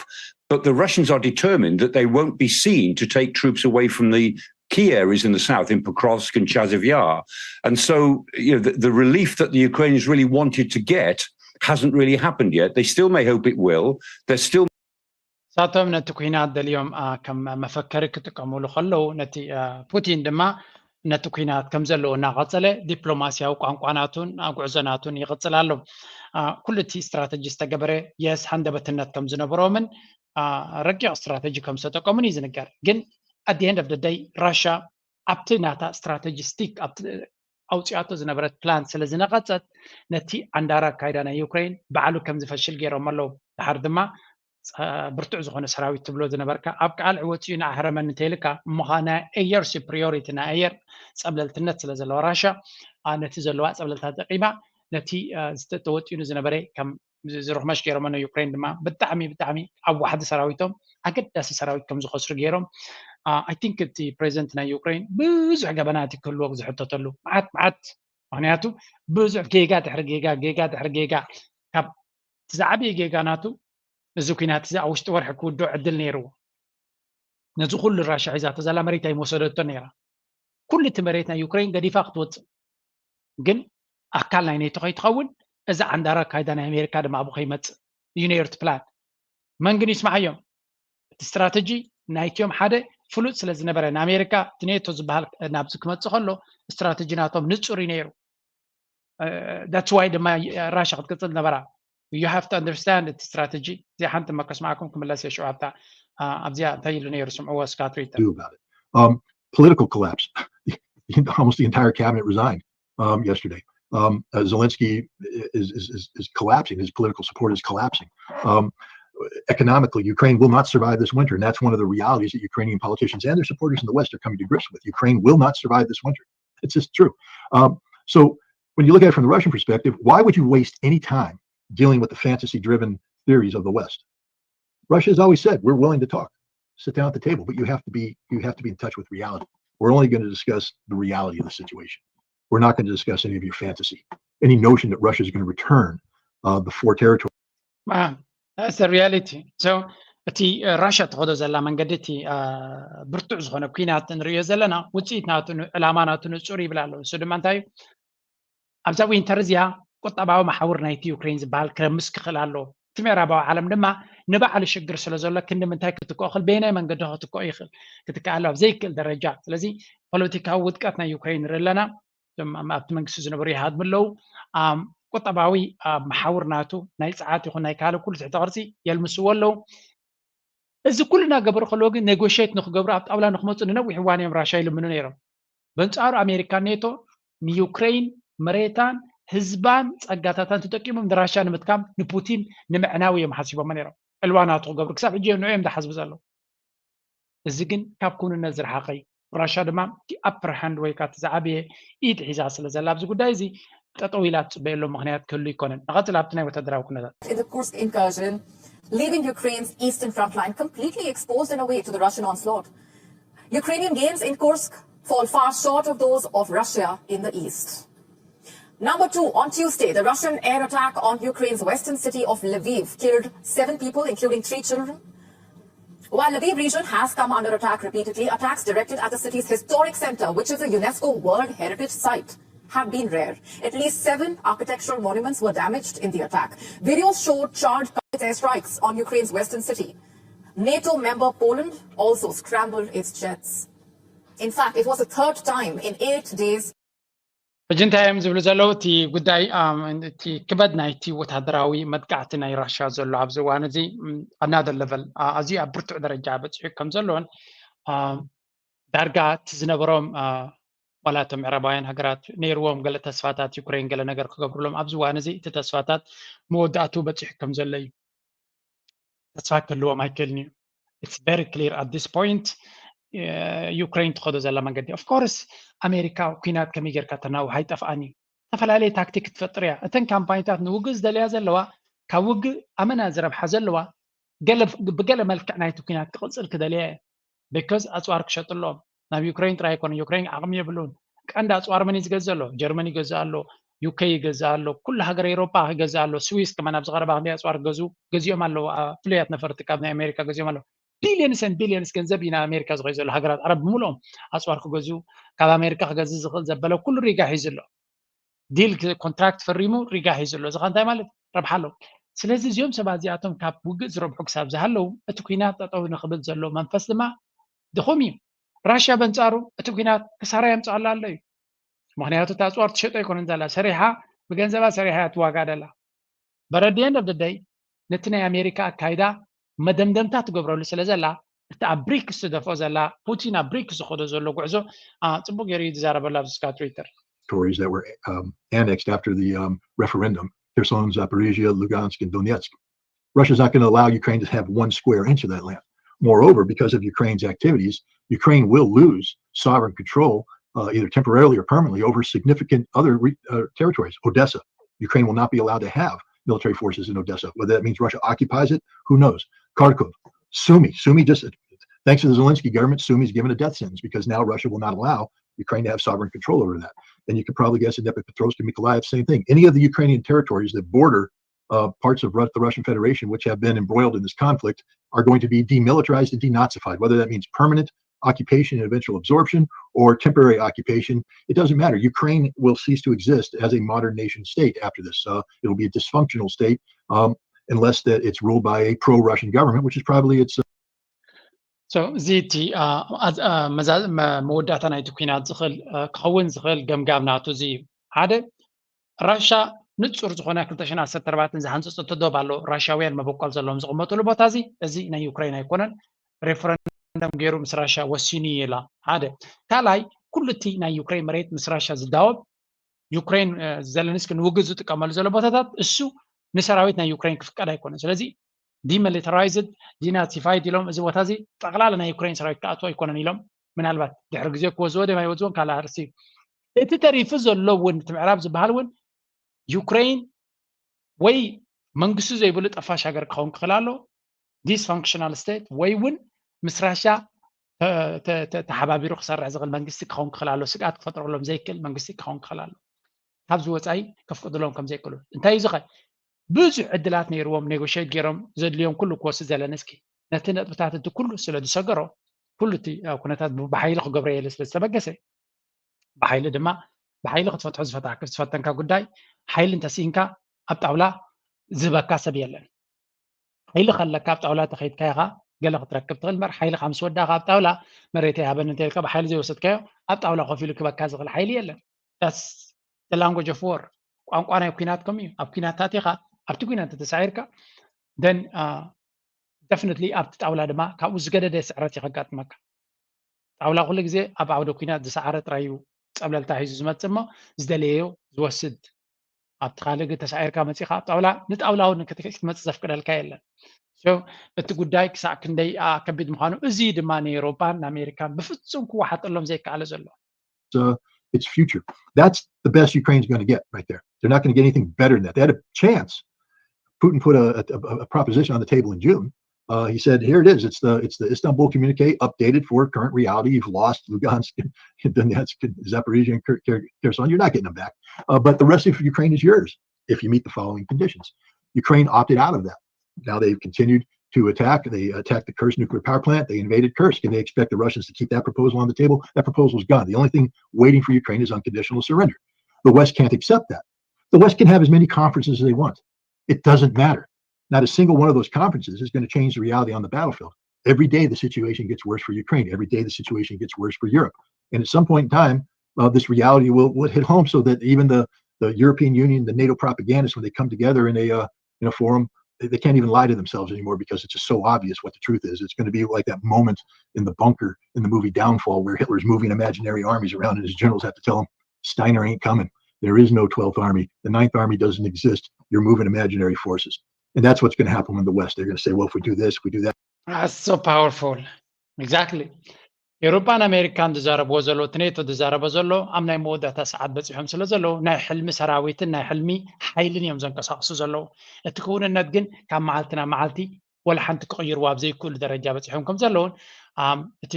But the Russians are determined that they won't be seen to take troops away from the key areas in the south, in Pokrovsk and Chasiv Yar. And so you know, the, the relief that the Ukrainians really wanted to get hasn't really happened yet. They still may hope it will. They're still ሳቶም ነቲ ኩናት ደልዮም ከም መፈከሪ ክጥቀሙሉ ከለዉ ነቲ ፑቲን ድማ ነቲ ኩናት ከም ዘለዎ እናቐጸለ ዲፕሎማስያዊ ቋንቋ ናቱን ጉዕዞ ናቱን ይቕጽል ኣሎ። ኩሉ እቲ ስትራተጂ ዝተገበረ የስ ሃንደበትነት ከም ዝነበሮምን ረቂቕ ስትራተጂ ከም ዝተጠቀሙን እዩ ዝንገር። ግን ኣት ኤንድ ኦፍ ደይ ራሻ ኣብቲ ናታ ስትራተጂ ስቲክ ኣብቲ ኣውፅኣቶ ዝነበረት ፕላን ስለ ዝነቐፀት ነቲ ኣንዳራ ኣካይዳ ናይ ዩክሬን ባዕሉ ከም ዝፈሽል ገይሮም ኣለዉ። ድሓር ድማ ብርቱዕ ዝኾነ ሰራዊት ትብሎ ዝነበርካ ኣብ ቃልዕ ወፂኡ ንኣህረመኒ እንተይልካ እሞኻ ናይ ኣየር ሱፕሪዮሪቲ ናይ ኣየር ፀብለልትነት ስለ ዘለዋ ራሻ ነቲ ዘለዋ ፀብለልታት ተጠቂማ ነቲ ተወጢኑ ዝነበረ ከም ዝርኽመሽ ገይሮሞ ንዩክሬን ድማ ብጣዕሚ ብጣዕሚ ኣብ ዋሕዲ ሰራዊቶም ኣገዳሲ ሰራዊት ከም ዝኸስሩ ገይሮም። ኣይ ቲንክ እቲ ፕሬዚደንት ናይ ዩክሬን ብዙሕ ገበናት ክህልዎ ዝሕተተሉ መዓት መዓት ምክንያቱ ብዙሕ ጌጋ ድሕሪ ጌጋ ጌጋ ድሕሪ ጌጋ ካብ እቲ ዝዓበየ ጌጋ ናቱ እዚ ኩናት እዚ ኣብ ውሽጢ ወርሒ ክውድኦ ዕድል ነይርዎ። ነዚ ኩሉ ራሻ ሒዛቶ ዘላ መሬት ኣይመወሰደቶ ነይራ። ኩሉ እቲ መሬት ናይ ዩክሬን ገዲፋ ክትወፅእ ግን ኣካል ናይ ኔቶ ከይትኸውን እዚ ዓንዳራ ኣካይዳ ናይ ኣሜሪካ ድማ ኣብኡ ከይመፅእ እዩ ነይሩ እቲ ፕላን። መን ግን ይስማዓዮም? እቲ ስትራተጂ ናይትዮም ሓደ ፍሉጥ ስለ ዝነበረ ንኣሜሪካ እቲ ኔቶ ዝበሃል ናብዚ ክመፅእ ከሎ ስትራተጂ ናቶም ንፁር እዩ ነይሩ። ዳትስ ዋይ ድማ ራሻ ክትቅፅል ነበራ። You have to understand እቲ ስትራተጂ እዚኣ ሓንቲ መከስማዕኩም ክምለስ የሽው ኣብታ ኣብዚኣ እንታይ ኢሉ ነይሩ ስምዕዎ እስካ ትዊተር do about it. Um, political collapse. Almost the entire cabinet resigned um, yesterday. Um, uh, Zelensky is, is, is, is collapsing. His political support is collapsing. Um, economically, Ukraine will not survive this winter. And that's one of the realities that Ukrainian politicians and their supporters in the West are coming to grips with. Ukraine will not survive this winter. It's just true. Um, so when you look at it from the Russian perspective, why would you waste any time dealing with the fantasy driven theories of the West? Russia has always said, we're willing to talk, sit down at the table, but you have to be you have to be in touch with reality. We're only going to discuss the reality of the situation. We're not going to discuss any of your fantasy, any notion that Russia is going to return uh, the four territories. ሪያሊቲ እቲ ራሽያ ትኸዶ ዘላ መንገዲ እቲ ብርቱዕ ዝኾነ ኩናት ንሪዮ ዘለና ውፅኢት ናቱ ዕላማ ናቱ ንፁር ይብል ኣሎ። እሱ ድማ እንታይ እዩ? ኣብዛ ዊንተር እዚኣ ቁጠባዊ መሓውር ናይቲ ዩክሬን ዝበሃል ክረምስ ክኽእል ኣለዎ። እቲ ምዕራባዊ ዓለም ድማ ንባዕሉ ሽግር ስለ ዘሎ ክንዲ ምንታይ ክትክኦ ክእል በየናይ መንገዲ ክትክኦ ይኽእል ክትክኣ ኣለዎ ኣብ ዘይክእል ደረጃ። ስለዚ ፖለቲካዊ ውድቀት ናይ ዩክሬን ንርኢ ኣለና። ኣብቲ መንግስቲ ዝነበሩ ይሃድሙ ኣለዉ። ቁጠባዊ መሓውር ናቱ ናይ ፀዓት ይኹን ናይ ካልእ ኩሉ ትሕተ ቅርፂ የልምስዎ ኣለዉ። እዚ ኩሉ እናገበሩ ከለዎ ግን ኔጎሽት ንክገብሩ ኣብ ጣውላ ንክመፁ ንነዊሕ እዋን እዮም ራሻ ይልምኑ ነይሮም። በንፃሩ ኣሜሪካን ኔቶ ንዩክሬን መሬታን ህዝባን ፀጋታታን ተጠቂሞም ንራሻ ንምትካም ንፑቲን ንምዕናዊ እዮም ሓሲቦሞ ነይሮም። ዕልዋ ናቱ ክገብሩ ክሳብ ሕጂ እዮም ንዑ እዮም ዝሓስቡ ዘለዉ። እዚ ግን ካብ ክውንነት ዝረሓቐ እዩ። ራሻ ድማ እቲ ኣፐር ሃንድ ወይ ከዓ እቲ ዝዓበየ ኢድ ሒዛ ስለ ዘላ ኣብዚ ጉዳይ እዚ ጠጠው ኢላ ትፅበየሎም ምክንያት ክህሉ ኣይኮነን። ንቐፅል ኣብቲ ናይ ወታደራዊ ኩነታት። In the Kursk incursion, leaving Ukraine's eastern front line completely exposed in a way to the Russian onslaught. Ukrainian gains in Kursk fall far short of those of Russia in the east. Number two, on Tuesday, the Russian air attack on Ukraine's western city of Lviv killed seven people, including three children. While Lviv region has come under attack repeatedly, attacks directed at the city's historic center, which is a UNESCO World Heritage Site, have been rare. At least seven architectural monuments were damaged in the attack. Videos showed charged airstrikes on Ukraine's western city. NATO member Poland also scrambled its jets. In fact, it was the third time in eight days. ሕጂ እንታይ እዮም ዝብሉ ዘለዉ? እቲ ጉዳይ እቲ ክበድ ናይቲ ወታደራዊ መጥቃዕቲ ናይ ራሽያ ዘሎ ኣብዚ እዋን እዚ ኣናደር ለቨል ኣዝዩ ኣብ ብርቱዕ ደረጃ በፂሑ ከም ዘለዎን ዳርጋ እቲ ዝነበሮም ዋላ እቶም ምዕራባውያን ሃገራት ነይርዎም ገለ ተስፋታት ዩክሬን ገለ ነገር ክገብሩሎም ኣብዚ እዋን እዚ እቲ ተስፋታት መወዳእቱ በፂሑ ከም ዘሎ እዩ። ተስፋ ክህልዎም ኣይክእልን እዩ። It's very clear at this point. ዩክሬን ትኸዶ ዘላ መንገዲ of course ኣሜሪካ ኩናት ከመይ ጌርካ ተናውሕ ኣይጠፍኣን እዩ። ዝተፈላለየ ታክቲክ ትፈጥር እያ። እተን ካምፓኒታት ንውግእ ዝደልያ ዘለዋ ካብ ውግእ ኣመና ዝረብሓ ዘለዋ ብገለ መልክዕ ናይቲ ኩናት ክቕፅል ክደልያ እየ። Because ኣፅዋር ክሸጡ ኣለዎም። ናብ ዩክሬን ጥራይ ኣይኮነን። ዩክሬን ዓቕሚ የብሉን። ቀንዲ ኣፅዋር መን እዩ ዝገዝእ ኣሎ? ጀርመን ይገዝእ ኣሎ፣ ዩኬ ይገዝእ ኣሎ፣ ኩሉ ሃገር ኤሮፓ ክገዝእ ኣሎ። ስዊስ ከማን ኣብዚ ቀረባ ክንደይ ኣፅዋር ክገዝኡ ገዚኦም ኣለዉ። ፍሉያት ነፈርቲ ካብ ናይ ኣሜሪካ ገዚኦም ኣለዉ። ቢልዮንስ ን ቢልዮንስ ገንዘብ እዩ ናብ ኣሜሪካ ዝኸዩ ዘሎ። ሃገራት ዓረብ ብምልኦም ኣፅዋር ክገዝኡ ካብ ኣሜሪካ ክገዝእ ዝኽእል ዘበለ ኩሉ ሪጋ ሒዙ ኣሎ። ዲል ኮንትራክት ፈሪሙ ሪጋ ሒዙ ኣሎ። እዚ እንታይ ማለት ረብሓ ኣለዎ። ስለዚ እዚኦም ሰባት እዚኣቶም ካብ ውግእ ዝረብሑ ክሳብ ዝሃለዉ እቲ ኩናት ጠጠው ንክብል ዘሎ መንፈስ ድማ ድኹም እዩ። ራሽያ በንጻሩ እቲ ኩናት ክሳራ የምጽኣላ ኣሎ እዩ። ምክንያቱ እታ ኣፅዋር ትሸጦ ኣይኮነን ዘላ፣ ሰሪሓ ብገንዘባ ሰሪሓ እያ ትዋጋ ደላ። በረድየን ደብደደይ ነቲ ናይ ኣሜሪካ ኣካይዳ መደምደምታ ትገብረሉ ስለ ዘላ፣ እቲ ኣብ ብሪክስ ትደፍኦ ዘላ፣ ፑቲን ኣብ ብሪክስ ዝኸዶ ዘሎ ጉዕዞ ጽቡቅ ገይሩ እዩ ዝዛረበሉ ኣብዚ ስካ ትዊተር። Territories that were um, annexed after the um, referendum, Kherson, Zaporizhia, Lugansk, and Donetsk. Russia's not going to allow Ukraine to have one square inch of that land. Moreover, because of Ukraine's activities, Ukraine will lose sovereign control, uh, either temporarily or permanently, over significant other re- uh, territories. Odessa, Ukraine will not be allowed to have military forces in Odessa. Whether that means Russia occupies it, who knows? Kharkov, Sumy, Sumy just thanks to the Zelensky government, Sumy's given a death sentence because now Russia will not allow Ukraine to have sovereign control over that. And you could probably guess in Dnipropetrovsk and Mykolaiv, same thing. Any of the Ukrainian territories that border uh, parts of Ru- the Russian Federation which have been embroiled in this conflict are going to be demilitarized and denazified, whether that means permanent occupation and eventual absorption or temporary occupation. It doesn't matter. Ukraine will cease to exist as a modern nation state after this. Uh, it'll be a dysfunctional state um, unless that it's ruled by a pro-Russian government, which is probably its uh, So እዚ እቲ መወዳእታ ናይቲ ኩናት ዝኽእል ክኸውን ዝኽእል ገምጋም ናቱ እዚ እዩ። ሓደ ራሻ ንጹር ዝኾነ ክልተ ሽሕን ዓሰርተ ኣርባዕተን ዝሃንጸጸቶ ዶብ ኣሎ። ራሻውያን መበቆል ዘለዎም ዝቕመጥሉ ቦታ እዚ እዚ ናይ ዩክሬን ኣይኮነን። ሬፈረንደም ገይሩ ምስ ራሻ ወሲኑ እዩ ኢላ። ሓደ ካልኣይ ኩሉ እቲ ናይ ዩክሬን መሬት ምስ ራሻ ዝዳወብ ዩክሬን ዘለንስኪ ንውግእ ዝጥቀመሉ ዘሎ ቦታታት እሱ ንሰራዊት ናይ ዩክሬን ክፍቀድ ኣይኮነን። ስለዚ demilitarized denazified ኢሎም እዚ ቦታ እዚ ጠቕላላ ናይ ዩክሬን ሰራዊት ክኣትዎ ኣይኮነን ኢሎም ምናልባት ድሕሪ ግዜ ክወዝዎ ድም ኣይወዝዎን ካልእ ኣርእስቲ እዩ። እቲ ተሪፉ ዘሎ እውን እቲ ምዕራብ ዝበሃል እውን ዩክሬን ወይ መንግስቱ ዘይብሉ ጠፋሽ ሃገር ክኸውን ክኽእል ኣሎ፣ dysfunctional state ወይ እውን ምስ ራሻ ተሓባቢሩ ክሰርሕ ዝኽእል መንግስቲ ክኸውን ክኽእል ኣሎ፣ ስግኣት ክፈጥረሎም ዘይክእል መንግስቲ ክኸውን ክኽእል ኣሎ። ካብዚ ወፃኢ ከፍቅድሎም ከም ዘይክእሉ እንታይ እዩ ዝኸ ብዙሕ ዕድላት ነይርዎም ኔጎሽት ገይሮም ዘድልዮም ኩሉ ክወስድ ዘለንስኪ ነቲ ነጥብታት እቲ ኩሉ ስለ ዝሰገሮ ኩሉ እቲ ኩነታት ብሓይሊ ክገብረ የለ ስለ ዝተበገሰ ብሓይሊ ድማ ብሓይሊ ክትፈትሖ ዝፈተካ ዝፈተንካ ጉዳይ ሓይሊ እንተስኢንካ ኣብ ጣውላ ዝህበካ ሰብ የለን። ሓይሊ ከለካ ኣብ ጣውላ ተኸይድካ ኢኻ ገለ ክትረክብ ትኽእል እምበር ሓይልኻ ምስ ወዳእካ ኣብ ጣውላ መሬተይ ሃበኒ እንተኢልካ ብሓይሊ ዘይወሰድካዮ ኣብ ጣውላ ኮፍ ኢሉ ክበካ ዝኽእል ሓይሊ የለን። That's the language of war. ቋንቋ ናይ ኩናት ከም እዩ። ኣብ ኩናት ታቲኻ ኣብቲ ኩናት ተተሳዒርካ then definitely ኣብቲ ጣውላ ድማ ካብኡ ዝገደደ ስዕረት እዩ ከጋጥመካ። ጣውላ ኩሉ ግዜ ኣብ ዓውደ ኩናት ዝሰዓረ ጥራይ እዩ ጸብለልታ ሒዙ ዝመጽእ እሞ ዝደለየዮ ዝወስድ ኣብቲ ካልእ ግን ተሳዒርካ መጺኻ ኣብ ጣውላ ንጣውላ እውን ክትመጽእ ዘፍቅደልካ የለን። እቲ ጉዳይ ክሳዕ ክንደይ ከቢድ ምዃኑ እዚ ድማ ንኤውሮጳን ንኣሜሪካን ብፍጹም ክወሓጠሎም ዘይከኣለ ዘሎ uh, its future. That's the best Ukraine's going to get right there. They're not going to get anything better than that. They had a chance. Putin put a, a, a proposition on the table in June. Uh, he said, "Here it is. It's the it's the Istanbul communique updated for current reality. You've lost Lugansk, and Donetsk, and Zaporizhia, and Kherson. You're not getting them back. Uh, but the rest of Ukraine is yours if you meet the following conditions." Ukraine opted out of that. Now they've continued to attack. They attacked the Kursk nuclear power plant. They invaded Kursk, and they expect the Russians to keep that proposal on the table. That proposal is gone. The only thing waiting for Ukraine is unconditional surrender. The West can't accept that. The West can have as many conferences as they want. It doesn't matter. Not a single one of those conferences is going to change the reality on the battlefield. Every day the situation gets worse for Ukraine. Every day the situation gets worse for Europe. And at some point in time, uh, this reality will, will hit home so that even the, the European Union, the NATO propagandists, when they come together in a uh, in a forum, they can't even lie to themselves anymore because it's just so obvious what the truth is. It's going to be like that moment in the bunker in the movie Downfall, where Hitler's moving imaginary armies around and his generals have to tell him, "Steiner ain't coming. There is no twelfth Army. The Ninth Army doesn't exist. You're moving imaginary forces." And that's what's going to happen in the West. They're going to say, "Well, if we do this, if we do that." That's so powerful. Exactly. ኤውሮጳን ኣሜሪካን ዝዛረብዎ ዘለዉ እቲ ኔቶ ዝዛረቦ ዘሎ ኣብ ናይ መወዳእታ ሰዓት በፂሖም ስለ ዘለዉ ናይ ሕልሚ ሰራዊትን ናይ ሕልሚ ሓይልን እዮም ዘንቀሳቕሱ ዘለዉ። እቲ ክውንነት ግን ካብ መዓልቲ ናብ መዓልቲ ወላ ሓንቲ ክቕይርዎ ኣብ ዘይክእሉ ደረጃ በፂሖም ከም ዘለዉን እቲ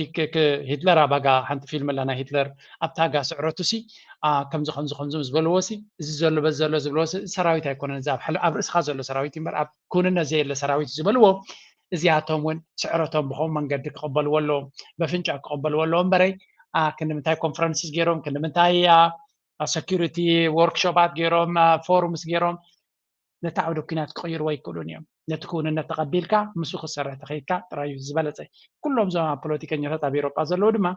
ሂትለር ኣባጋ ሓንቲ ፊልም ኣላ ናይ ሂትለር ኣብታ ጋ ስዕረቱ ሲ ከምዚ ከምዚ ከምዚ ዝበልዎ ሲ እዚ ዘሎ በዚ ዘሎ ዝበልዎ ሲ ሰራዊት ኣይኮነን እዚ ኣብ ርእስኻ ዘሎ ሰራዊት እምበር ኣብ ክውንነት ዘየለ ሰራዊት ዝበልዎ እዚኣቶም እውን ስዕረቶም ብኸም መንገዲ ክቕበልዎ ኣለዎም በፍንጫ ክቕበልዎ ኣለዎም እምበረይ ክንዲ ምንታይ ኮንፈረንስስ ገይሮም ክንዲ ምንታይ ሰኪሪቲ ወርክሾፓት ገይሮም ፎሩምስ ገይሮም ነቲ ዓውደ ኲናት ክቕይርዎ ኣይክእሉን እዮም። ነቲ ክውንነት ተቐቢልካ ምስኡ ክትሰርሕ ተኸይድካ ጥራይ እዩ ዝበለጸ። ኩሎም እዞም ኣብ ፖለቲከኛታት ኣብ ኤውሮጳ ዘለዉ ድማ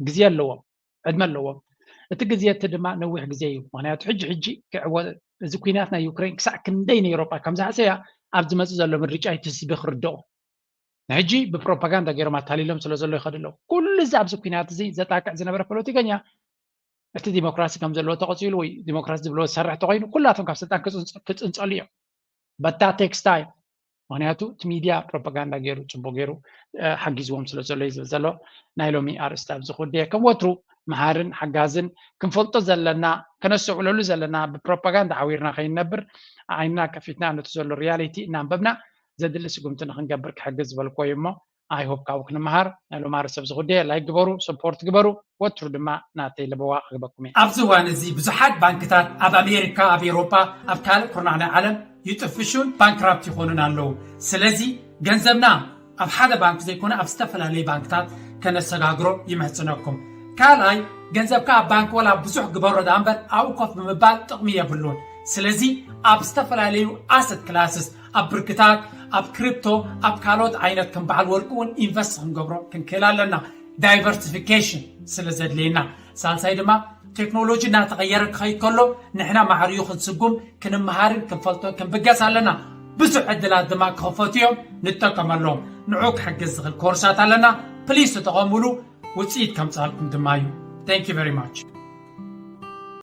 ግዜ ኣለዎም፣ ዕድመ ኣለዎም። እቲ ግዜ እቲ ድማ ነዊሕ ግዜ እዩ። ምክንያቱ ሕጂ ሕጂ ክዕወ እዚ ኲናት ናይ ዩክሬን ክሳዕ ክንደይ ንኤውሮጳ ከም ዝሃሰያ ኣብ ዝመጽእ ዘሎ ምርጫ እዩ እቲ ህዝቢ ክርድኦ። ንሕጂ ብፕሮፓጋንዳ ገይሮም ኣታሊሎም ስለ ዘሎ ይኸዱ ኣለዉ። ኩሉ እዚ ኣብዚ ኲናት እዚ ዘጣቅዕ ዝነበረ ፖለቲከኛ እቲ ዲሞክራሲ ከም ዘለዎ ተቐጺሉ ወይ ዲሞክራሲ ዝብሎ ዝሰርሕ ተኮይኑ ኩላቶም ካብ ስልጣን ክጽንጸ- ክጽንጸሉ እዮም። በታ ቴክስታይ ምክንያቱ እቲ ሚድያ ፕሮፓጋንዳ ገይሩ ጽቡቅ ገይሩ እ፣ ሓጊዝዎም ስለ ዘሎ እዩ ዝብል ዘሎ። ናይ ሎሚ ኣርእስቲ ኣብዚ ክውድየ ከም ወትሩ መሃርን ሓጋዝን ክንፈልጦ ዘለና ከነስተውዕለሉ ዘለና ብፕሮፓጋንዳ ዓዊርና ከይንነብር ዓይንና ከፊትና ነቲ ዘሎ ሪያሊቲ እናንበብና ዘድሊ ስጉምቲ ንክንገብር ክሕግዝ ዝበልክዎ እዩ እሞ ኣይሆፕ ካብኡ ክንመሃር ናይ ሎማሪ ሰብ ዝጉዳየ ላይክ ግበሩ፣ ሰፖርት ግበሩ። ወትሩ ድማ ናተይ ለበዋ ክህበኩም እየ። ኣብዚ እዋን እዚ ብዙሓት ባንክታት ኣብ ኣሜሪካ፣ ኣብ ኤውሮጳ፣ ኣብ ካልእ ኩርናዕ ናይ ዓለም ይጥፍሹን ባንክራፕት ይኾኑን ኣለዉ። ስለዚ ገንዘብና ኣብ ሓደ ባንክ ዘይኮነ ኣብ ዝተፈላለዩ ባንክታት ከነሰጋግሮ ይምሕጽነኩም። ካልኣይ ገንዘብካ ኣብ ባንክ ወላ ብዙሕ ግበሮ ደኣ እምበር ኣብኡ ኮፍ ብምባል ጥቕሚ የብሉን። ስለዚ ኣብ ዝተፈላለዩ ኣሰት ክላስስ ኣብ ብርክታት ኣብ ክሪፕቶ ኣብ ካልኦት ዓይነት ከም በዓል ወርቂ እውን ኢንቨስት ክንገብሮ ክንክእል ኣለና። ዳይቨርሲፊኬሽን ስለ ዘድልየና። ሳልሳይ ድማ ቴክኖሎጂ እናተቐየረ ክኸይድ ከሎ ንሕና ማዕሪኡ ክንስጉም ክንመሃርን ክንፈልጦን ክንብገስ ኣለና። ብዙሕ ዕድላት ድማ ክኸፈቱ እዮም፣ ንጠቀመሎም። ንዑ ክሕግዝ ዝኽእል ኮርሳት ኣለና። ፕሊስ ተጠቐሙሉ፣ ውፅኢት ከምፃልኩም ድማ እዩ። Thank you very much።